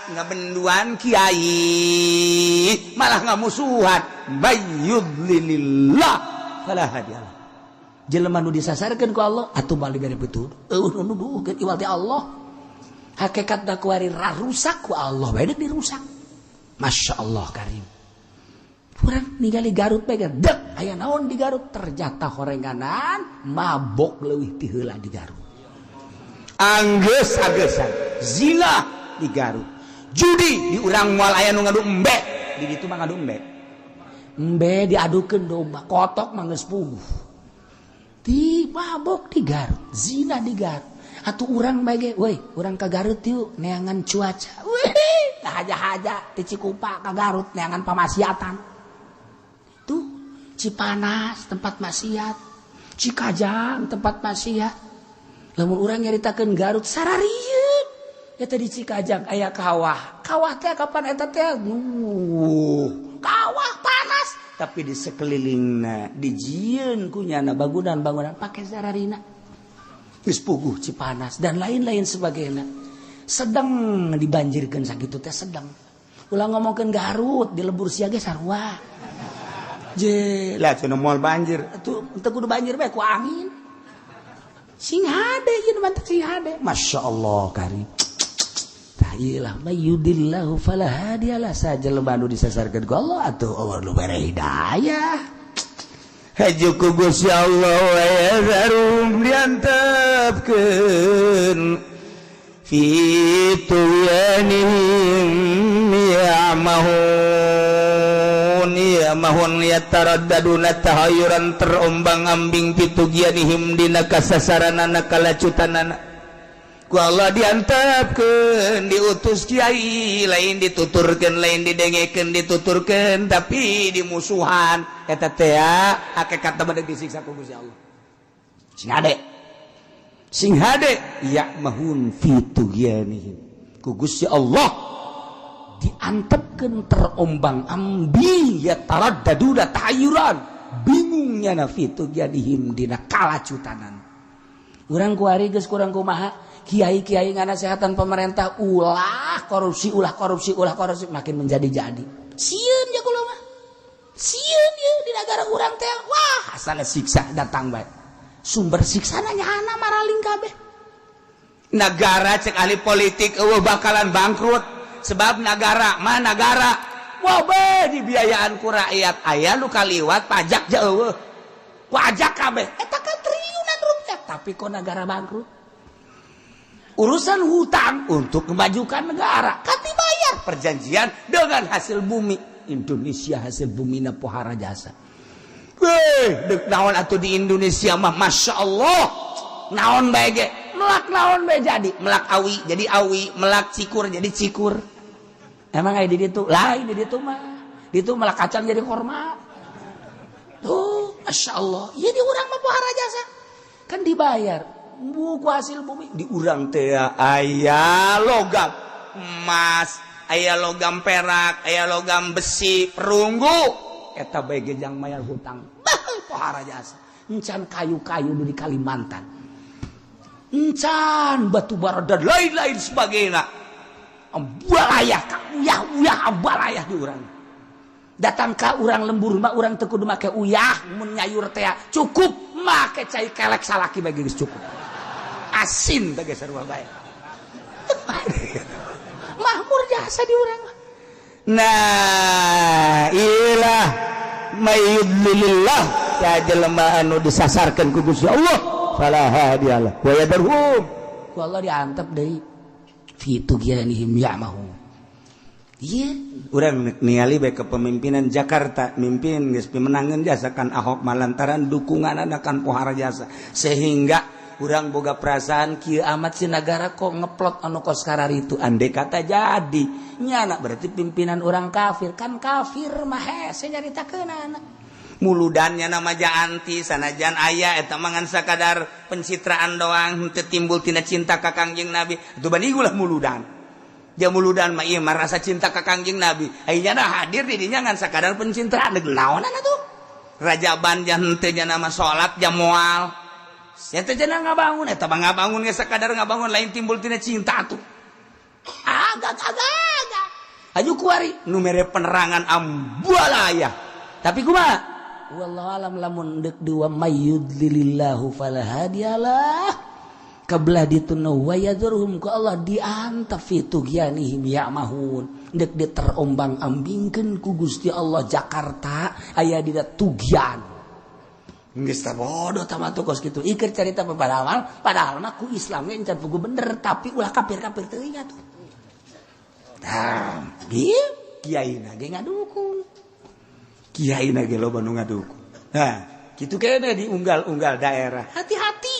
ngabenduan kiai, malah ngamusuhan. Mayyudlilillah fala hadiyalah. Jelema nu disasarkeun ku Allah atuh bali bere betul, eueuh nu nuduhkeun iwal ti Allah. Hakikat da kuari rusak ku Allah bae dirusak. Masya Allah Karim. Kurang ningali Garut bae dek aya naon di Garut? Ternyata horenganan mabok leuwih ti heula di Garut. Anggeus angeusan zina di Garut, judi di urang moal aya nu ngadu embe. Di ditu mah ngadu embe, embe diadukeun domba kotok mah geus puguh. Di mabok di Garut, zina di Garut. Atuh urang bae ge, woi, urang ka Garut yuk, neangan cuaca. Wih, haja-haja ti Cikupa ka Garut neangan pamaksiatan. Tuh, Cipanas tempat maksiat, Cikajang tempat maksiat. Lamun urang nyaritakeun Garut sararieun. Eta di Cikajang aya kawah. Kawah teh kapan eta teh? Kawah panas, tapi di sekelilingna dijieun kunyana bangunan-bangunan pake sararina. Geus puguh Cipanas dan lain-lain sebagainya. Sedang dibanjirkeun sakitu teh sedang. Ulah ngomongkeun Garut, di lembur sia ge sarua. Je, lah cenah moal banjir. Atuh teu kudu banjir bae, ku angin. Sing hade ieu mantak, sing hade. Masya Allah Karim. Tah ieu lah, mayyudillahu fala hadiyalah. Sajelema nu disasarkeun ku Allah atuh Allah nu bere hidayah. Haju ku Gusti Allah wa yadharum, diantepkeun fi tughyanihim ya'mahun. Ya'mahun, yataraddaduna tahayyuran, terombang-ambing, fi tughyanihim, dina kasasaranana, kalacutanana. Ku Allah diantepkeun, diutus kiai, lain dituturkeun, lain didengekeun, dituturkeun tapi dimusuhan. Eta teh hakikat mah disiksa ku Gusti Allah. Sing hade, sing hade. Ya'mahun fi tughyanihim, ku Gusti Allah diantepkeun terombang ambing, ya taraddaduna tahayyuran, bingungnya, na fi tughyanihim, dina kalacutanan. Urang kuari geus kurang kumaha, kiai-kiai nganasehatan pemerintah ulah korupsi, ulah korupsi, ulah korupsi, makin menjadi-jadi. Sieun ya kula mah, sieun ya di negara urang teh. Wah, asal siksa datang bae, sumber siksa nyana maraling kabeh. Negara cek ahli politik eueuh bakalan bangkrut sebab negara mah negara wah be dibiayaan ku rakyat aya nu kaliwat pajak ja eueuh pajak kabeh Eta kan triliunan rupiah. Tapi kok negara bangkrut? Urusan hutang untuk memajukan negara Kan dibayar. Perjanjian dengan hasil bumi Indonesia, hasil bumi na pohara jasa. Weh, dek naon atuh di Indonesia mah, masya Allah, naon bae ge melak, naon bae jadi melak, awi jadi awi, melak cikur jadi cikur. Emang aya di ditu lain, di ditu mah ditu melak kacang jadi korma tuh, masya Allah. Iya, di urang mah pohara jasa. Kan dibayar buku hasil bumi di urang teh. Aya logam emas, aya logam perak, aya logam besi, perunggu, eta bae ge jang mayar hutang. Bah, pohara jasa. Encan kayu-kayu di Kalimantan, encan batu bara dan lain-lain sebagainya, ambalayah uyah uyah ambalayah di urang. Datang ka urang lembur mah urang teu kudu make uyah mun nyayur teh, cukup make cai kelek salaki bae geus cukup asin teh geus sarua bae. Makmur jasa di urang mah. Nah, ilah may yudlilillah ya jelema anu disasarkeun ku Gusti Allah fala hadiyalah wa yadhurhum Ku Allah diantep deui fi tughyanihim ya'mahun. Iya, urang ningali bae kepemimpinan Jakarta, mimpin geus pimenangeun jasa kan Ahok malantaran dukungan kan pohara jasa, sehingga urang boga perasaan kieu amat si negara kok ngeplot anu kos itu. Andai kata jadi nyana berarti pimpinan orang kafir kan, kafir mah hese nyaritakeun anak. Muludannya nama anti sanajan aya eta mangan sakadar pencitraan doang, henteu timbul tina cinta ka Kangjeng Nabi. Itu bani ulah muludan. Dia muludan mah ieu mah rasa cinta ka Kangjeng Nabi. Ayeuna hadir di dinya ngan sakadar pencitraan, naonan atuh? Rajaban jan henteu nama salat jam moal. Eta cenah ngabangun, eta mah ngabangun ge sakadar ngabangun, lain timbul tina cinta tuh. Agak agak agak. Aju kuari nu mere penerangan ambualaya. Tapi kumaha? Wallahu alam lamun deuk dua mayyudlilillahu fala hadiyalah. Kabelah dituna wa yadurhum ku Allah diantap fi tughyanihim ya'mahun. Deuk diterombang-ambingkeun ku Gusti Allah Jakarta aya dina tugyan. Geus tah bodoh tama tuh kos kitu. Iker carita padahal padahal mah ku Islam ge encan pugu bener, tapi ulah kafir-kafir teuing atuh. Tah, ieu kiai na ge ngadukung. Kiai na ge loba nu ngadukung. Nah, kitu kene di unggal-unggal daerah. Hati-hati.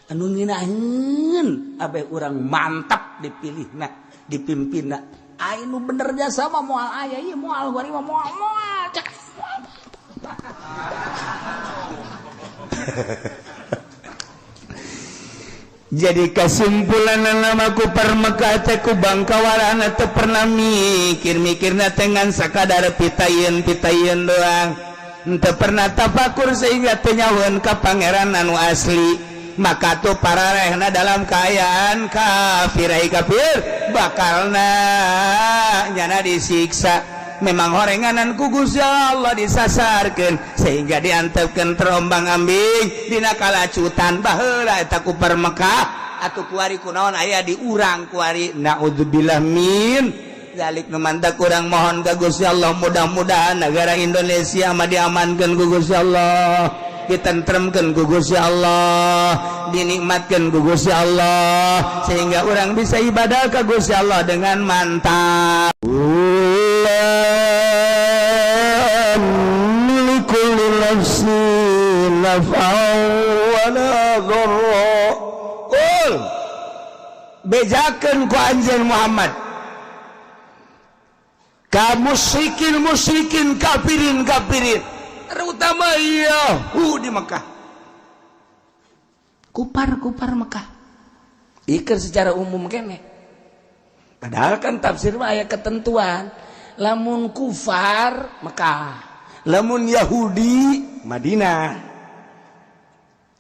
Anu ngeunaheun abe urang mantap dipilihna, dipimpinna. Ai nu bener jasa mah moal aya ieu, moal gua mah moal moal cek. Jadi kesimpulan namaku Mekah teh ku bangkawarana teu pernah mikir-mikirna dengan sakadar pitayeun-pitayeun doang. Teu pernah tafakur sehingga teu nyahoeun ka pangeran anu asli. Maka tuh pararehna dalam kaayaan kafir ai kafir bakalna nyana disiksa. Memang horenganan ku Gusti Allah disasarkeun sehingga diantepkeun terombang-ambing dina kalacutan baheula eta kupar Mekah. Atuh kuari kunaon aya di urang kuari? Naudzubillah min zalik. Nu mantak urang mohon ka Gusti Allah, mudah-mudahan negara Indonesia mah diamankeun ku Gusti Allah, ditentremkeun ku Gusti Allah, dinikmatkeun ku Gusti Allah, sehingga orang bisa ibadah ka Gusti Allah dengan mantap. Qul, bejakeun ku anjeun Muhammad ka musyrikin musyrikin, kafirin kafirin, terutama Yahudi Mekah. Kupar-kupar Mekah. Iker secara umum kene. Padahal kan tafsir mah aya ketentuan, lamun kufar Mekah, lamun Yahudi Madinah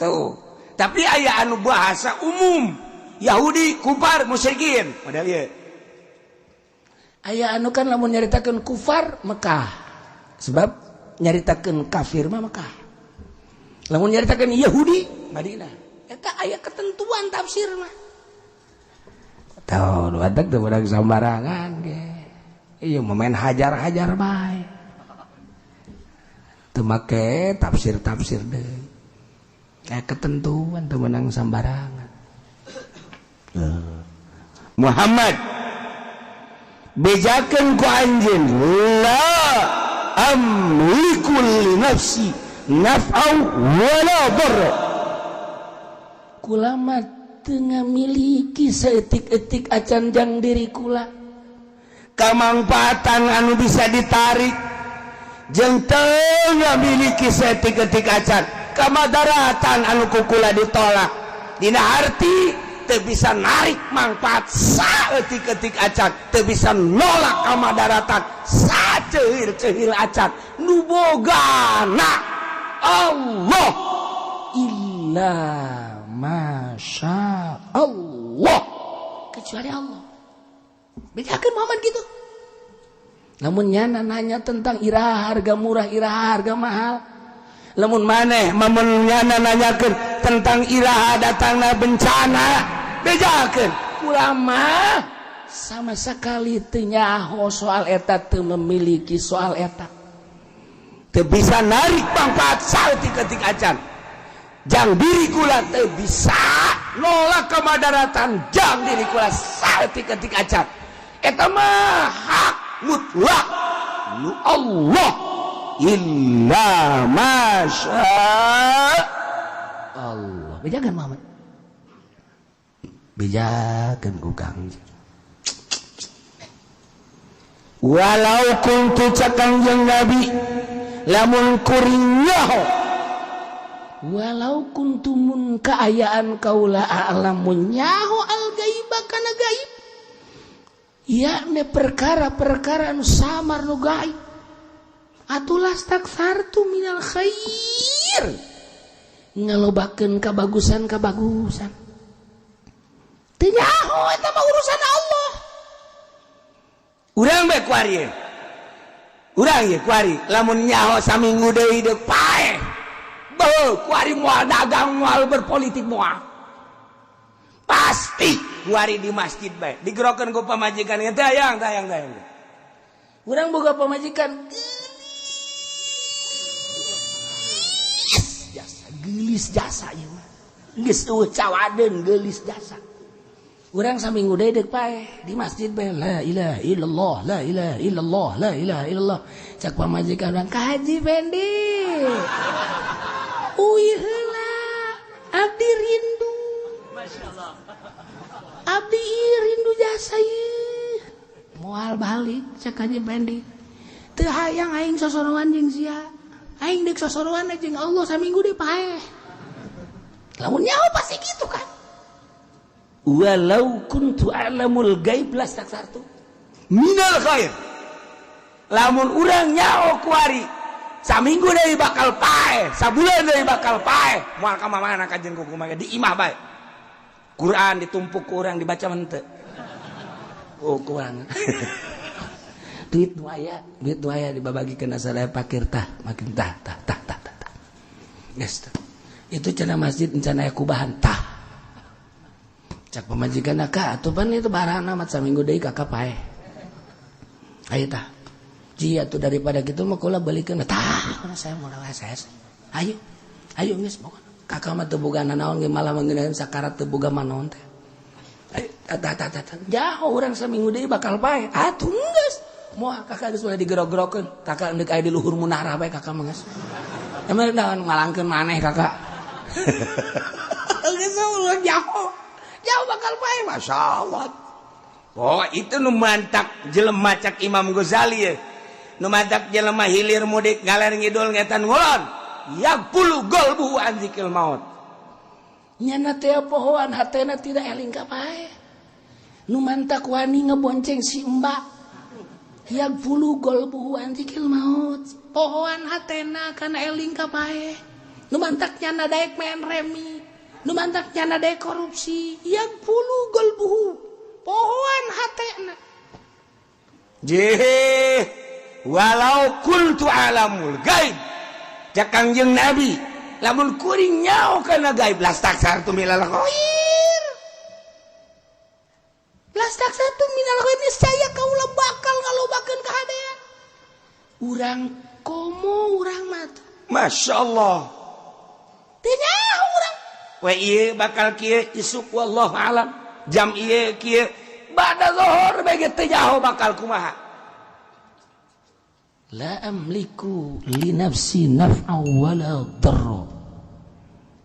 tuh. Tapi aya anu bahasa umum Yahudi, kufar, musyrikin, padahal ieu aya anu kan lamun nyaritakeun kufar Mekah, sebab nyaritakeun kafir mah Mekah, lamun nyaritakeun Yahudi Madinah. Eta aya ketentuan tafsir mah. Tahu batak teu meunang sambarangan ge. Ieu mah main hajar-hajar bae. Teu make tafsir-tafsir deui. Kayak ketentuan teu meunang sambarangan. Muhammad, bejakeun ku anjeun, la amliku li nafsi naf'au wala darra. Kula mah teu ngamiliki saeutik-eutik acan jang diri kula kamangfaatan anu bisa ditarik, jeung teu ngamiliki saeutik-eutik acan kamadaratan anu ku kula ditolak. Dina arti teu bisa narik manfaat saeutik-eutik acan, teu bisa nolak kamadaratan saceuhil-ceuhil acan. Nu bogana Allah. Illa masya Allah, kecuali Allah. Bejakeun Muhammad gitu. Namun nyana nanya tentang iraha harga murah, iraha harga mahal. Lamun maneh mamun nyana nanyakeun tentang iraha datangna bencana, bejakeun. Kula mah sama sekali teu nyaho soal eta, teu memiliki soal eta. Teu bisa narik manfaat saeutik-eutik acan jang diri kula, teu bisa nolak kemadaratan jang diri kula saeutik-eutik acan. Eta mah hak mutlak nu Allah, illa masya Allah. Bejakeun Muhammad. Bejakeun ku Kangjeng. Walau kuntu, cak Kangjeng Nabi, lamun kuring nyaho, walau kuntu, mun kaayaan kaula, a'lamu, nyaho, al gaiba, kana gaib, yakni perkara-perkara anu samar, nu gaib, atuh lastaksartu minal khair, ngalobakeun kabagusan kabagusan. Teu nyaho, eta mah urusan Allah. Urang bae kuari ye. Urang ye kuari lamun nyaho saminggu deui deuk paeh. Beuh, kuari moal dagang, moal berpolitik, moal. Pasti kuari di masjid bae. Digerokeun ku pamajikan teh, "Tayang, tayang, tayang." Urang boga pamajikan geulis jasa, geulis jasa ieu mah. Geus eueuh cawadeun, geulis jasa. Urang saminggu deui deuk paeh, di masjid bae, la ilaha illallah, la ilaha illallah, la ilaha illallah. Cak pamajikan urang, "Ka Haji Fendi. Uih heula, abdi rindu. Abdi ieu rindu jasa ieu." "Moal balik," cak Haji Fendi. "Teu hayang aing sosorowan jeung sia. Aing deuk sosorowan jeung Allah, saminggu deui paeh." Lamun nyaho pasti gitu kan. Walau kuntu a'lamul gaib lastaksartu minal khair. Lamun urang nyaho kuari saminggu deui bakal paeh, sabulan deui bakal paeh, moal ka mana kajen ku kumaha, di imah bae. Quran ditumpuk ku urang, dibaca henteu. Oh, kurang. Duit nu aya, duit nu aya dibabagikeun sadaya pakir tah, makin tah tah tah tah tah. Tah. Geus tah. Itu cenah masjid rencana aya kubahan tah. Cak pamajikan, "Kak, atuh pan itu barang amat, saminggu deui kakak paeh. Ayo tah. Ji, atuh daripada gitu mah kula balikeun tah, saya mau saya. Ayo. Ayo geus pokona. Kakak mah teu boga nanaon ge, malah mengeunaan sakarat teu boga manaon teh. Ayo tah tah tah tah. Jauh urang saminggu deui bakal paeh. Atuh geus. Moal kakak geus ulah digerog-gerokeun. Kakak deuk aya di luhur munara bae kakak mah geus. Emang naon malangkeun maneh kakak. Geus ulah jauh. Jauh bakal paeh, Masya Allah. Oh, itu nu mantak jelema, cak Imam Ghazali ya. Nu mantak jelema hilir mudik, ngaler ngidul ngetan ngulon. Yaghfulu qalbuhu an dzikril maut. Nyana teh pohoan hatena tidak eling ka paeh. Nu mantak wani ngebonceng si mbak. Yaghfulu qalbuhu an dzikril maut. Pohoan hatena kana eling ka paeh. Nu mantak nyana daek main remi. Nu mantak nyana daek korupsi. Yaghfulu qalbuhu. Pohoan hatena. Jeh, walau kuntu a'lamul gaib. Cak Kangjeng Nabi, lamun kuring nyaho kana gaib, lastaksartu minal khair. Lastaksartu minal khair, niscaya kaula bakal ngalobakeun kahadean. Urang komo urang mah. Masya Allah. Teu nyaho urang. We ieu bakal kieu isuk, wallahu alam. Jam ieu kieu bada zuhur bae teu nyaho bakal kumaha. La amliku li nafsi naf'a wala darra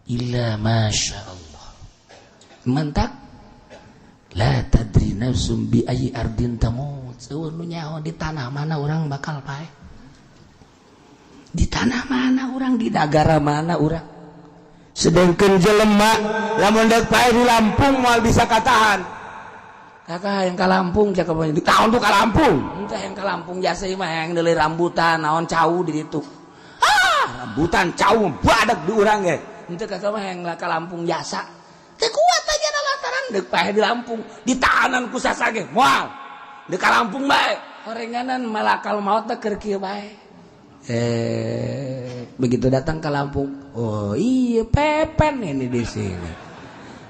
illa ma sya Allah. Mantak la tadri nafsum bi ayyi ardin tamut. Eueuh nu nyaho di tanah mana urang bakal paeh. Di tanah mana urang, di negara mana urang. Sedangkan jelema lamun deuk paeh di Lampung moal bisa katahan. Kakak yang ka Lampung cakep di tahun tuh ka Lampung. Entah yang ka Lampung jasa mah yang deuleu rambutan naon cau di ditu. Ah, rambutan cau badak di urang ge. Henteu kakak mah yang ka Lampung jasa. Teu kuat aja lantaran deuk paeh di Lampung ditahanan ku sasage moal. Deuk ka Lampung bae. Horenganan malakal maut teh keur kieu bae. Begitu datang ke Lampung, oh iya pepen ini di sini.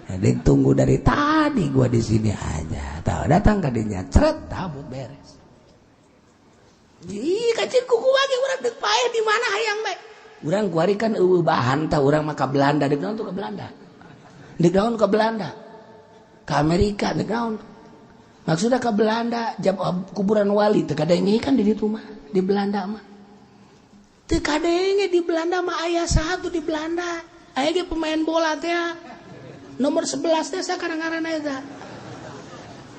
Jadi tunggu dari tadi gua di sini aja. Tahu datang ka dinya, ceret tabut beres. Ih, kacir kuku lagi urang deuk paeh di mana hayang bae. Urang kuari kan eueuh bahan tah urang mah ka Belanda, deuk naon tuh ka Belanda. Deuk naon ka Belanda. Ka Amerika deuk naon. Maksudnya ka Belanda jam kuburan wali teu kadenge kan di ditu mah, di Belanda mah. Teu kadenge di Belanda mah aya saha tuh di Belanda. Aya ge pemain bola teh. Nomor 11 teh sakarang ngaranna eta.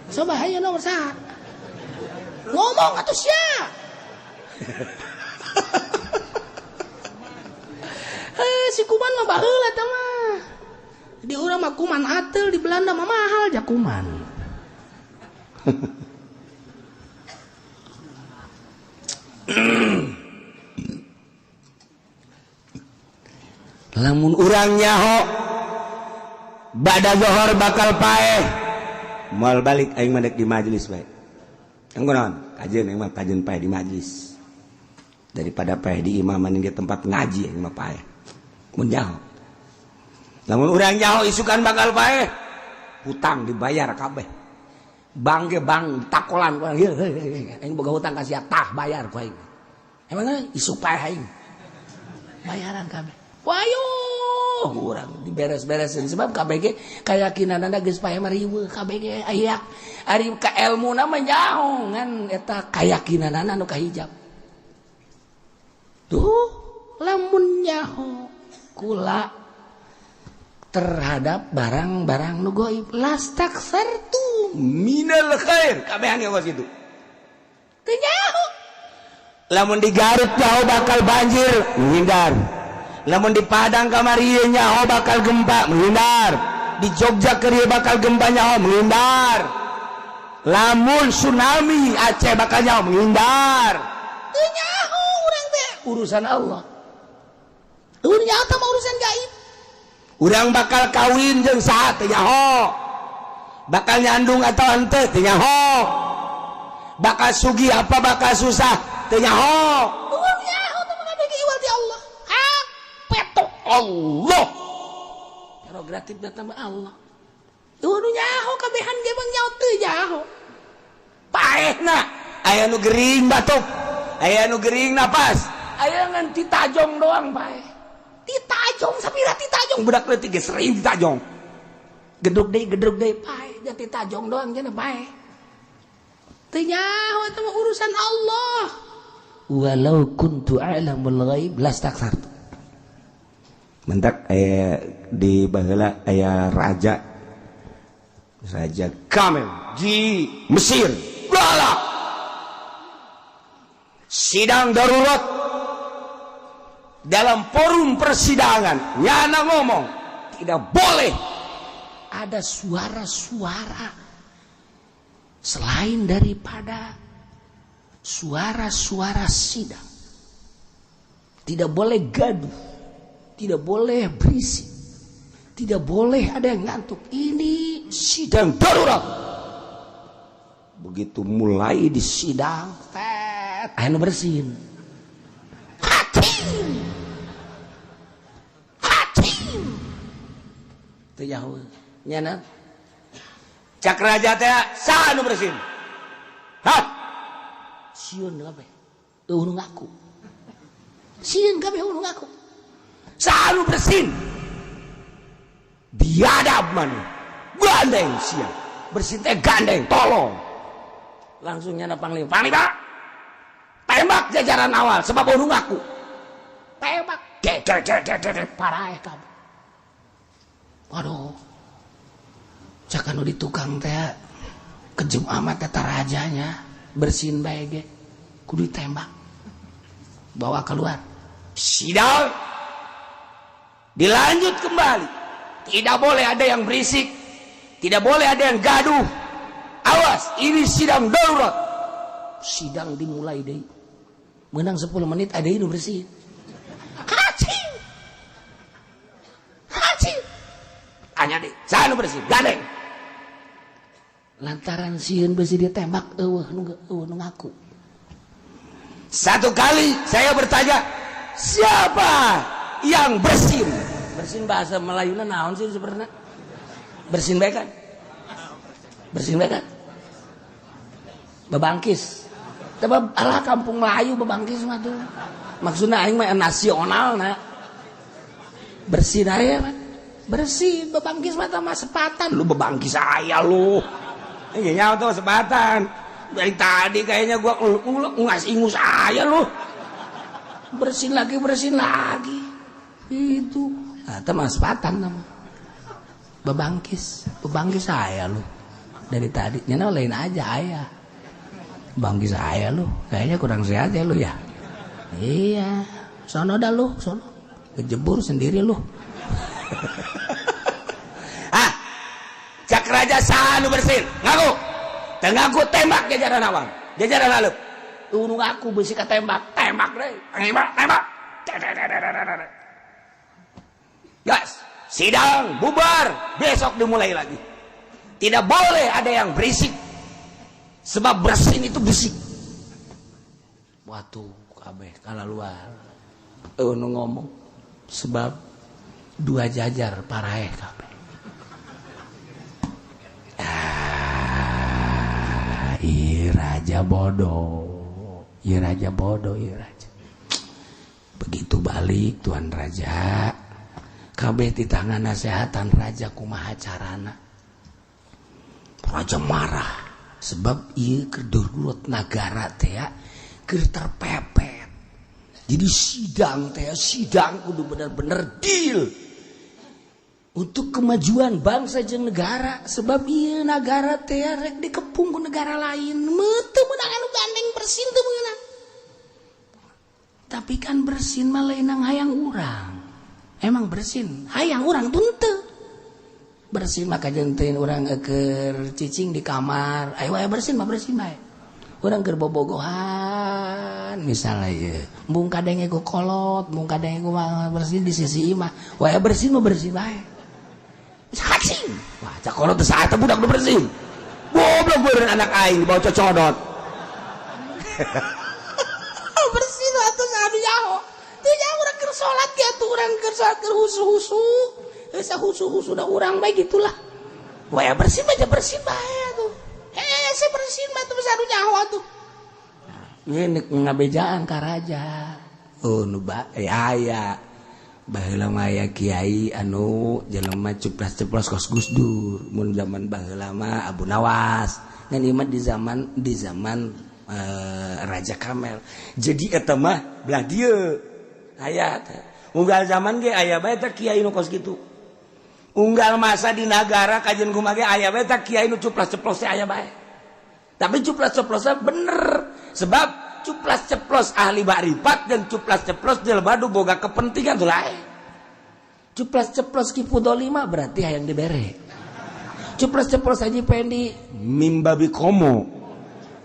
Coba hayo nomor saha? Ngomong atuh sia. Si kuman mah baheula eta mah. Di urang mah kuman ateul, di Belanda mah mahal ja kuman. Lamun urang nyaho bada zohor bakal paeh moal balik aing mah dek di majelis bae. Engko naon? Kajeun aing mah kajeun paeh di majelis. Daripada paeh di imah mending di tempat ngaji aing mah paeh. Mun nyaho. Lamun urang nyaho isukan bakal paeh, hutang dibayar kabeh. Bang ge bang takolan ku aing, aing boga hutang ka sia tah bayar ku aing. Emangna isuk paeh aing. Bayaran kabeh. Wayo urang diberes-beresin sebab KBG keyakinanana geus paeh mah riweuh KBG aya ari ka elmuna mah nyaho ngan eta kayakinanana nu kahijab. Tuh lamun nyaho kula terhadap barang-barang nu gaib lastaksartu minal khair kabehan ge kitu. Teu nyaho. Lamun di Garut nyaho bakal banjir menghindar. Lamun di Padang kamari nyaho bakal gempa menghindar. Di Jogja keur bakal gempa nyaho menghindar. Lamun tsunami Aceh bakal nyaho menghindar. Teu nyaho urang teh urusan Allah. Urang nyaho mah urusan gaib. Urang bakal kawin jeung saha teu nyaho. Bakal nyandung atau henteu teu nyaho. Bakal sugih apa bakal susah teu nyaho. Urang nyaho teh mah kabeh iwal ti Allah. Petok Allah. Prerogatif datang Allah. Tuh nu nyaho kabehan ge mah nyaho teu nyaho. Paehna aya nu gering batuk, aya nu gering napas, aya ngan titajong doang paeh. Titajong sapira titajong budak leutik ge sering titajong. Gedruk deui paeh, jangan titajong doang cenah paeh. Teu nyaho eta mah urusan Allah. Walau kuntu a'lamul ghaib lastaksartu. Mentak di baheula aya raja Kamel di Mesir galak sidang darurat dalam forum persidangan nyana ngomong tidak boleh ada suara-suara selain daripada suara-suara sidang. Tidak boleh gaduh, tidak boleh berisik, tidak boleh ada yang ngantuk. Ini sidang darurat. Begitu mulai di sidang, tet, anu bersin. Hakim. Hakim. Teu jauh. Nyana. Cak raja teh, saha nu bersin? Hah? Sieun kabeh, euweuh nu ngaku. Sieun kabeh, euweuh nu ngaku. Saha nu bersin? Biadab mana? Gandeng sia. Bersin teh gandeng, tolong. Langsung nyana panglima. Panglima. Tembak jajaran awal sebab euweuh nu ngaku. Tembak. Dek dek dek dek dek. Paraeh kabeh. Waduh. Cak anu di tukang teh, kejem amat eta rajanya, bersin bae ge kudu ditembak. Bawa keluar. Sidang dilanjut kembali. Tidak boleh ada yang berisik, tidak boleh ada yang gaduh. Awas, ini sidang darurat. Sidang dimulai deh. Menang 10 menit ada ini bersin. Hacing. Hacing. Tanya deh, saha nu bersin, gandeng. Lantaran sieun besi ditembak, euweuh nu ngaku. Satu kali saya bertanya, siapa yang bersin? Bersin bahasa Melayuna naon sih sebenarnya? Bersin bae kan? Bersin bae kan? Bebangkis. Sebab alah, kampung Melayu bebangkis mah tuh. Maksudnya aing mah nasional na. Bersin aya mah. Bersin bebangkis mah mah sepatan. Lu bebangkis saya lu. Iya tuh sepatan. Dari tadi kayaknya gua ngas ingus saya lu. Bersin lagi, bersin lagi. Itu. Nah, itu mah sepatan nama. Bebangkis, bebangkis saya lu. Dari tadi nyana lain aja ayah. Bangkis saya lu, kayaknya kurang sehat ya lu ya. Iya, sono dah lu, sono. Kejebur sendiri lu. Ah, cak raja, saha nu bersin? Ngaku. Teu ngaku, tembak jajaran awal. Jajaran aleup. Nu ngaku besi tembak. Tembak deh. Tembak, tembak. Gas. Sidang bubar, besok dimulai lagi. Tidak boleh ada yang berisik. Sebab bersin itu berisik. Waktu kabeh kala luar. Nu ngomong sebab dua jajar paraeh kabeh. Ah, iya raja bodoh. Iya raja bodoh, iya raja. Begitu balik tuan raja, kabeh di tangan nasehatan raja, kumaha carana. Raja marah sebab ieu keur darurat nagara teh ya, keur terpepet. Jadi sidang teh, sidang kudu bener-bener deal untuk kemajuan bangsa jeung negara, sebab ieu negara teh rek dikepung ku negara lain. Teu meunang anu gandeng bersin, teu meunang. Tapi kan bersin mah lain hayang urang. Emang bersin hayang urang tuh henteu. Bersin maka jentin urang keur cicing di kamar, ayo ayo bersin mah bersin bae. Urang keur bobogohan misalnya ye, mung kadenge ku kolot, mung kadenge ku bersin di sisi imah, wae bersin mah bersin bae. Hacing. Wah, cak kolot teh saat budak nu bersin. Goblok beureun anak aing dibawa cocodot. Bersin atuh anu nyaho. Teu nyaho urang keur salat ge atuh, urang keur salat keur husu-husu. Geus husu-husu da urang bae gitulah. Wae bersin bae, bersin bae atuh. Eh, saya bersin mah tuh anu nyaho atuh. Ini ngabejaan ka raja. Oh, nu ba eh, aya. Baheula mah aya kiai anu jelema ceplas-ceplos kos Gus Dur. Mun zaman baheula mah Abu Nawas. Ngan ieu mah di zaman Raja Kamel. Jadi eta mah belah dieu. Aya teh. Unggal zaman ge aya bae teh kiai nu kos kitu. Unggal masa di nagara kajian kumaha ge aya bae teh kiai nu cuplas-ceplos teh aya bae. Tapi cuplas-ceplosnya bener. Sebab cuplas ceplos ahli makrifat dan cuplas ceplos jelema nu boga kepentingan tuh lain. Cuplas ceplos Ki Fudoli mah berarti hayang dibere. Cuplas ceplos Haji Pendi mimbabi komo.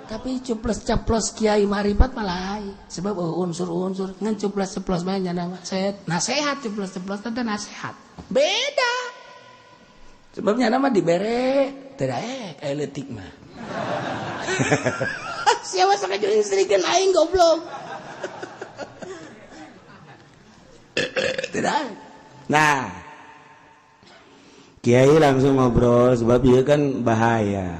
Tapi cuplas ceplos Kiai Marifat malah lain. Sebab oh, unsur-unsur ngan cuplas ceplos mah nyana saya nasehat, cuplas ceplos teh nasehat. Beda. Sebabnya nama dibere tidak eh leutik mah. Siapa sok jeung istrikeun aing, goblok. Tidak. Nah, Kiai langsung ngobrol sebab ieu kan bahaya.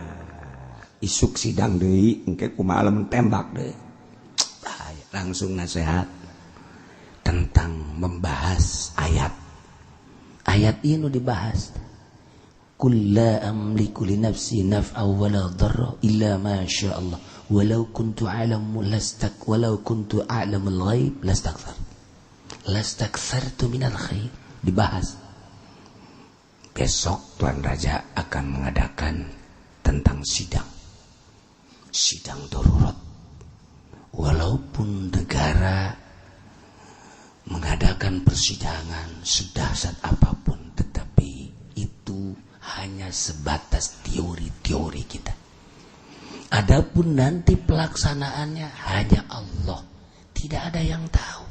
Isuk sidang deui engke kumaha lamun tembak deui. Bahaya. Langsung nasihat tentang membahas ayat. Ayat ini dibahas. Qul la amliku li nafsi naf'a wala dharra illa ma syaa Allah. Walau kuntu a'lamu lastak walau kuntu a'lamul ghaib lastakthar. Lastakthartu minal khair. Dibahas. Besok Tuan Raja akan mengadakan tentang sidang. Sidang darurat. Walaupun negara mengadakan persidangan sedahsyat apapun, tetapi itu hanya sebatas teori-teori kita. Adapun nanti pelaksanaannya hanya Allah. Tidak ada yang tahu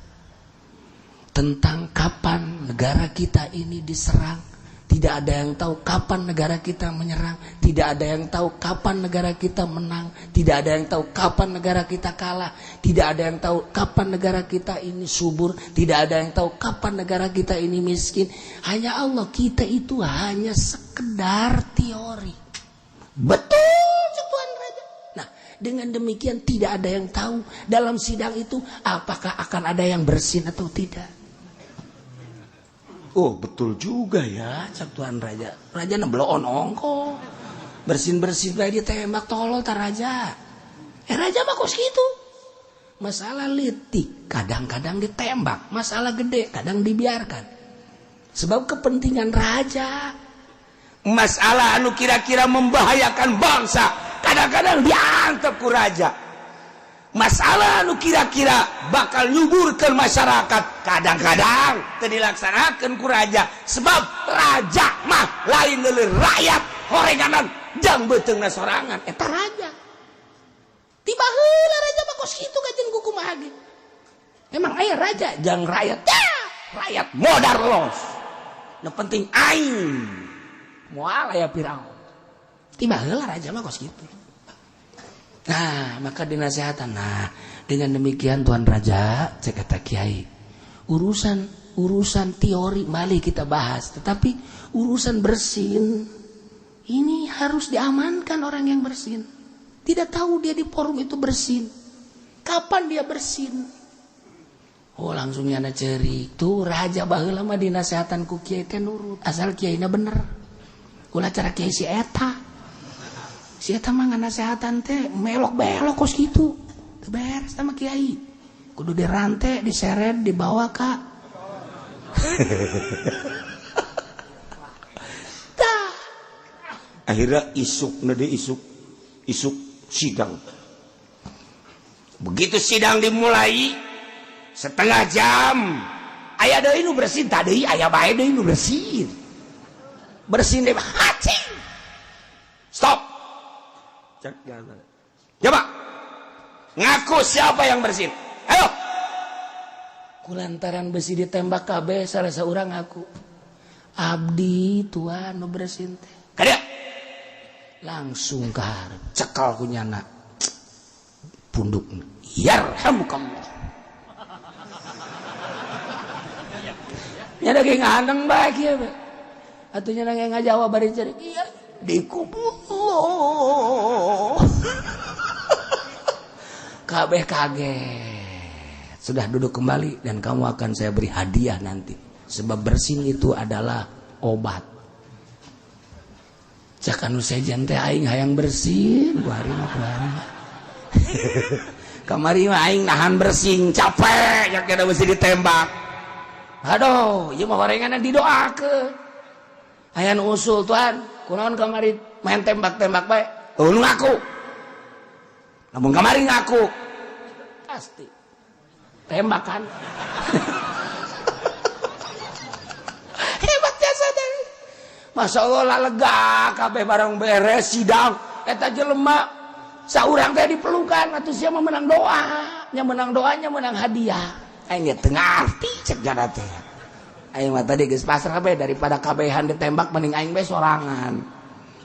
tentang kapan negara kita ini diserang. Tidak ada yang tahu kapan negara kita menyerang. Tidak ada yang tahu kapan negara kita menang. Tidak ada yang tahu kapan negara kita kalah. Tidak ada yang tahu kapan negara kita ini subur. Tidak ada yang tahu kapan negara kita ini miskin. Hanya Allah. Kita itu hanya sekedar teori. Betul, Tuan Raja. Nah, dengan demikian tidak ada yang tahu dalam sidang itu apakah akan ada yang bersin atau tidak. Oh betul juga ya, cak Tuan Raja. Raja nebloon ongko. Bersin-bersin bae ditembak tolol ta raja. Raja mah kos kitu. Masalah litik kadang-kadang ditembak, masalah gede kadang dibiarkan. Sebab kepentingan raja. Masalah anu kira-kira membahayakan bangsa, kadang-kadang diantep ku raja. Masalah anu kira-kira bakal nyuburkan masyarakat, kadang-kadang teu dilaksanakeun ku raja. Sebab raja mah lain leuleun rakyat, horenganan jang beuteungna sorangan eta raja. Tiba heula raja mah kos kitu kajen ku kumaha ge. Emang aya raja jang rakyat. Ya, rakyat modar los. Nu penting aing. Moal aya Firaun. Tiba heula raja mah kos kitu. Nah, maka dinasehatan. Nah, dengan demikian Tuan Raja, cek kata Kiai, urusan teori mari kita bahas, tetapi urusan bersin ini harus diamankan orang yang bersin. Tidak tahu dia di forum itu bersin. Kapan dia bersin? Oh, langsung nyana cerik. Tuh raja baheula mah dinasehatan ku kiai teh nurut, asal kiaina bener. Ulah cara kiai si eta. Si eta mah nganasehatan teh melok-belok kos kitu. Teu beres sama kiai. Kudu dirante, diseret, dibawa ka. Tah. Akhirnya isuk na isuk isuk sidang. Begitu sidang dimulai setengah jam aya deui nu bersin tadi, aya bae deui nu bersin. Bersin deh hacing. Stop. Coba ngaku siapa yang bersin. Ayo. Kulantaran besi ditembak kabeh salah seorang ngaku. Abdi tuan nu bersin teh. Kadia. Langsung ka hareup cekal ku nyana. Punduk. Yarhamukallah. Nyana ge ngandeng bae kieu bae. Atuh nyana ge ngajawab bari ceurik. Iya dikubur. Kabeh kaget. Sudah duduk kembali dan kamu akan saya beri hadiah nanti. Sebab bersin itu adalah obat. Cak anu sejen teh aing hayang bersin, kuari mah kuari. Kamari mah aing nahan bersin capek nya kena mesti ditembak. Aduh, ieu mah horenganna didoakeun. Aya nu usul Tuhan, kunaon kamari main tembak-tembak bae. Oh, nu ngaku. Namun kamari ngaku. Pasti. Tembakan. Hebat jasa teh. Masya Allah lah lega kabeh barang beres sidang eta jelema saurang teh dipelukan atuh sia mah menang doa, nya menang doanya menang hadiah. Aing ge teu ngarti cek jana teh. Aing mah tadi geus pasrah bae daripada kabehan ditembak mending aing bae sorangan.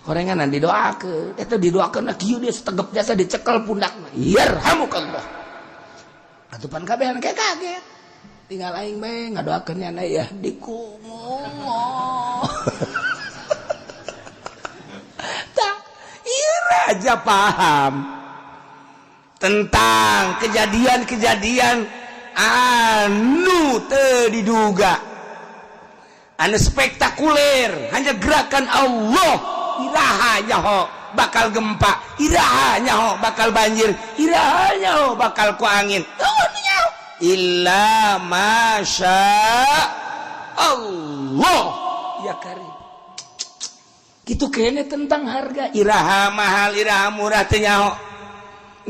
Horenganan didoakeun, eta didoakeun kieu dia setegep jasa dicekel pundakna. Yarhamukallah. Atuh pan kabehan kayak kaget. Tinggal aing bae ngadoakeun nyana ya dikumullah. aja paham tentang kejadian-kejadian anu teu diduga, anu spektakuler. Hanya gerakan Allah. Iraha nyaho bakal gempa? Iraha nyaho bakal banjir? Iraha nyaho bakal ku angin? Oh, nyaho illa masya Allah ya karim. Gitu kene tentang harga, iraha mahal, iraha murah, teu nyaho.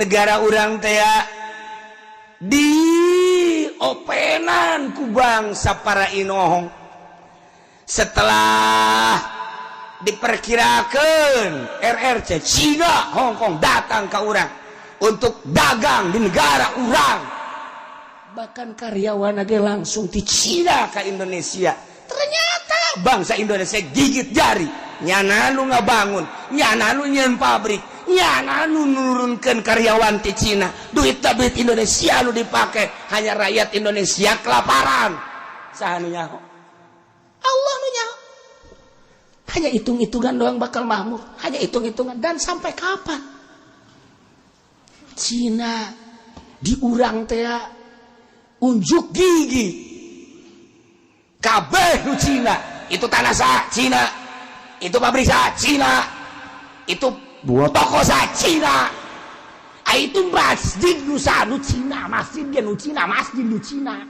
Negara urang teh di openan ku bangsa para inohong. Setelah diperkirakan RRC, Cina, Hongkong datang ke urang untuk dagang di negara urang, bahkan karyawan lagi langsung di Cina ke Indonesia. Ternyata bangsa Indonesia gigit jari. Nyana nu ngabangun, nyana nu nyieun pabrik, nyana nu nurunkan karyawan di Cina. Duit duit Indonesia nu dipakai, hanya rakyat Indonesia kelaparan. Saha nu nyaho? Allah nu nyaho. Hanya hitung-hitungan doang bakal makmur, hanya hitung-hitungan. Dan sampai kapan Cina diurang teh unjuk gigi kabeh nu Cina? Itu tanah sa Cina, itu pabrik sa Cina, itu buah toko sa Cina. Ah, itu masjid nu sa nu Cina, masjid dia nu Cina, masjid nu Cina,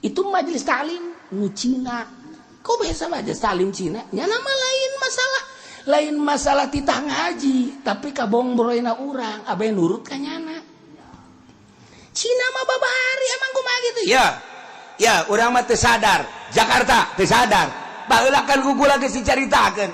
itu majelis taklim nu Cina. Kok bisa majelis taklim Cina? Nya nama lain masalah, lain masalah titah ngaji, tapi kabongbroina urang abe nurut ka nyana. Cina mah babari emang kumaha gitu. Ya ya, urang mah teu sadar. Jakarta teu sadar. Baheula kan ku kula geus dicaritakeun,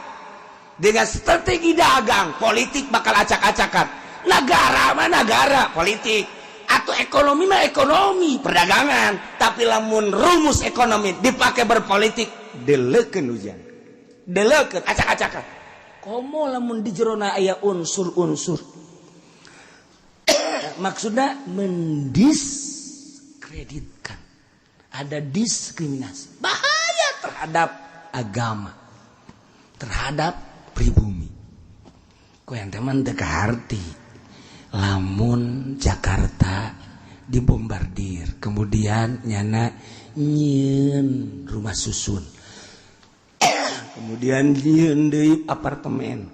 dengan strategi dagang politik bakal acak-acakan. Negara mah negara politik atau ekonomi mah ekonomi perdagangan, tapi lamun rumus ekonomi dipakai berpolitik, deleukeun hujan, deleukeun acak-acakan. Komo lamun di jerona aya unsur-unsur, maksudnya mendiskreditkan, ada diskriminasi, bahaya terhadap agama, terhadap pribumi. Ku yang teman teu kaharti lamun Jakarta dibombardir, kemudian nyana nyieun rumah susun, kemudian nyieun deui apartemen,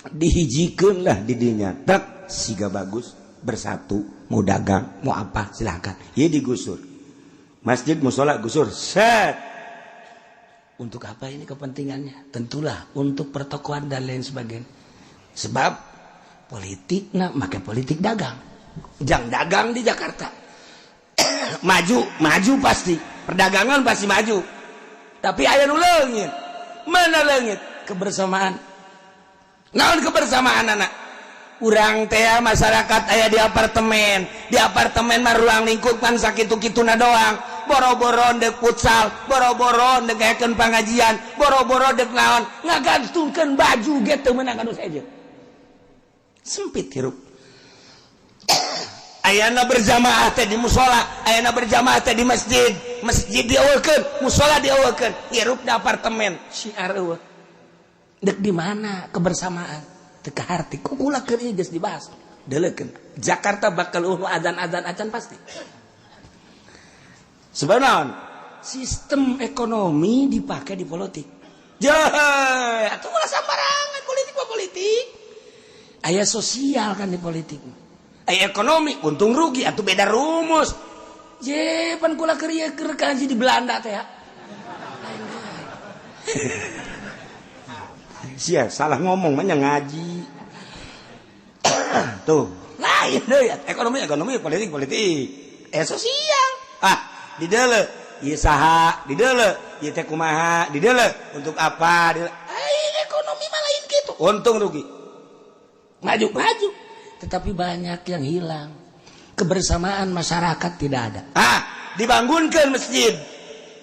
dihijikeun lah di dinya, tak siga bagus, bersatu, mau dagang, mau apa silahkan. Ya, digusur masjid, musola gusur, set. Untuk apa ini kepentingannya? Tentulah untuk pertokoan dan lain sebagainya. Sebab politik, nah, make politik dagang. Jang dagang di Jakarta maju, maju pasti, perdagangan pasti maju, tapi aya nu leungit. Mana leungit? Kebersamaan. Naon kebersamaan anak urang teh? Masyarakat aya di apartemen, di apartemen mah ruang lingkup kan sakitu-kituna doang. Boro-boro dek futsal, boro-boro dek ngayakeun pengajian, boro-boro dek naon, ngagantungkeun baju ge teu meunang anu saja. Sempit hirup. Ayana berjamaah teh di musola, ayana berjamaah teh di masjid. Masjid dieuweukeun, musola dieuweukeun, hirup di apartemen. Syiar eueuh. Dek di mana kebersamaan? Teu kaharti. Ku kula keur ieu geus dibahas. Deleukeun Jakarta bakal eueuh azan-azan acan pasti. Sebenarnya sistem ekonomi dipakai di politik. Jeh, atuh ulah sambarangan politik mah politik. Aya sosial kan di politik. Aya ekonomi, untung rugi atau beda rumus. Je, pan kula keur ieu keur kaji di Belanda teh ya. Lain deui. Sia salah ngomong mah ngaji. Tuh, lain deui ekonomi ekonomi, politik politik. Eh, sosial. Ah, di deuleu. Ieu saha di deuleu? Ieu teh kumaha di deuleu? Untuk apa? Di Ai ekonomi mah lain gitu. Untung rugi. Maju maju. Tetapi banyak yang hilang. Kebersamaan masyarakat tidak ada. Ah, dibangunkan masjid.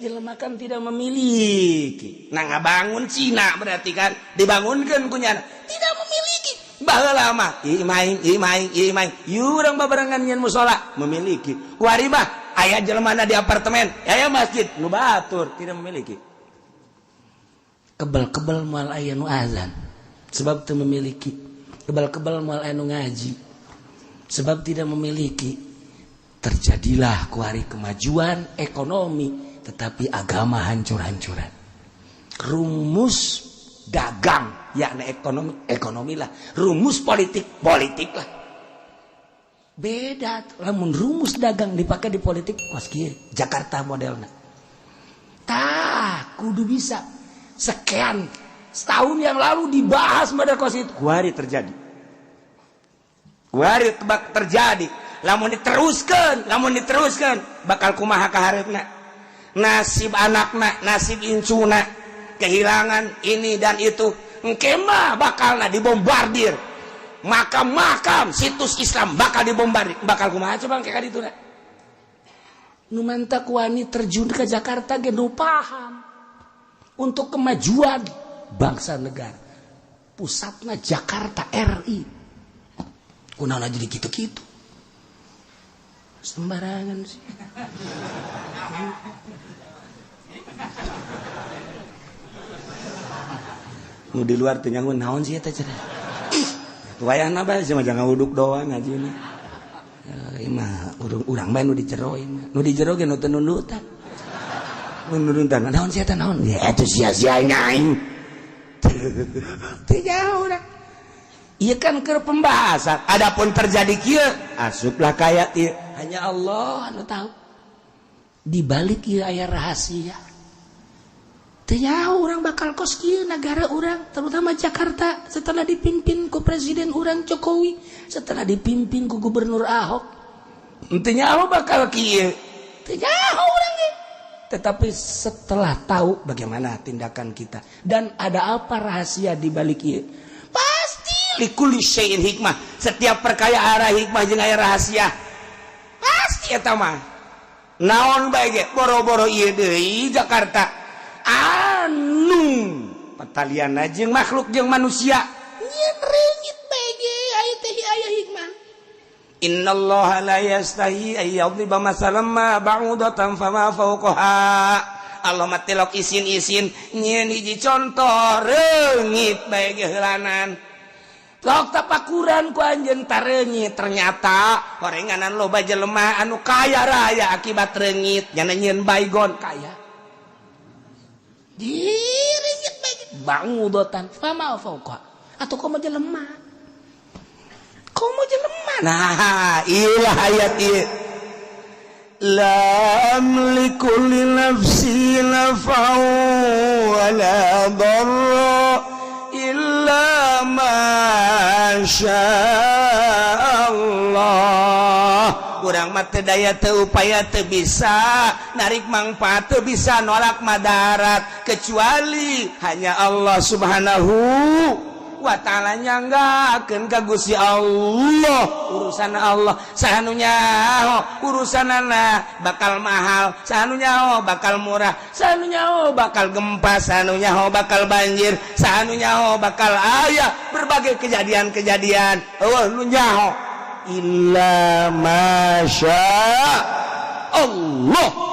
Jelema kan tidak memiliki. Nah, ngabangun Cina berarti kan dibangunkan kunyana. Tidak memiliki. Baheula mah ieu maing, ieu maing, ieu maing. Ieu urang babarengan nyeun musola memiliki. Kuari mah aya jelema di apartemen, aya masjid nu batur tidak memiliki. Kebel-kebel moal aya nu azan. Sebab teu memiliki. Kebal-kebal moal anu ngaji sebab tidak memiliki. Terjadilah kuari kemajuan ekonomi, tetapi agama hancur-hancuran. Rumus dagang yakni ekonomi, ekonomi lah. Rumus politik, politik lah. Beda lamun rumus dagang dipakai di politik, meski Jakarta modelna. Tah, kudu bisa. Sekian setahun yang lalu dibahas pada kos itu. Kuari terjadi, kuari tebak terjadi. Lamun diteruskan, lamun diteruskan, bakal kumaha kaharepna, nasib anakna, nasib incuna, kehilangan ini dan itu. Engke mah bakal dibombardir makam-makam, situs Islam bakal dibombardir. Bakal kumaha coba kayak itu? Nu mantak wani terjun ke Jakarta ge nu paham untuk kemajuan bangsa negara, pusatnya Jakarta RI. Kunaon jadi gitu-gitu sembarangan sih? Nu di luar teh nyangun naon sih eta cenah. Wayahna bae mah jangan uduk doang ngajina. Ieu mah urang urang bae nu di jero ieu mah. Nu di jero ge nu teu nundutan. Nu nundutan naon sih eta, naon? Ya eta sia-sia aing. Teu jauh dah. Iya kan ke pembahasan. Adapun terjadi kieu, asuplah kayak ieu. Hanya Allah anu tahu. Di balik ieu aya rahasia. Teu nyaho urang bakal kos kieu negara urang, terutama Jakarta, setelah dipimpin ku Presiden urang Jokowi, setelah dipimpin ku Gubernur Ahok. Henteu nyaho bakal kieu. Teu nyaho urang ge. Tetapi setelah tahu bagaimana tindakan kita dan ada apa rahasia di balik ieu, pasti Likulli syai'in hikmah. Setiap perkara aya hikmah jeung aya rahasia. Pasti eta mah. Naon bae ge, boro-boro ieu deui Jakarta. Anu patalian jeung makhluk jeung manusia. Nyieun reungit bae ge aya teh aya hikmah. Innallaha la yastahi ay yadriba masalan ma ba'udatan fama fawqaha. Allah mah tilok isin-isin nyieun hiji contoh reungit bae ge heulanan. Lok tapakuran ku anjeun tareungit, ternyata horenganan loba jelema anu kaya raya akibat reungit, nyana nyieun baygon kaya. Direungit bae ba'udatan fama fawqa atau komo jelema. Komo jelema. Nah, iyalah ayat ieu. La amliku li nafsi naf'an wa la darra illa ma Allah. Urang mah teu daya, teu upaya, teu bisa narik mangfaat, teu bisa nolak madarat, kecuali hanya Allah Subhanahu wa ta'ala. Nyanggakeun ka Gusti Allah, urusan Allah. Saha nu nyaho urusanana bakal mahal? Saha nu nyaho bakal murah? Saha nu nyaho bakal gempa? Saha nu nyaho bakal banjir? Saha nu nyaho bakal aya berbagai kejadian-kejadian? Oh, nu nyaho illa masya Allah.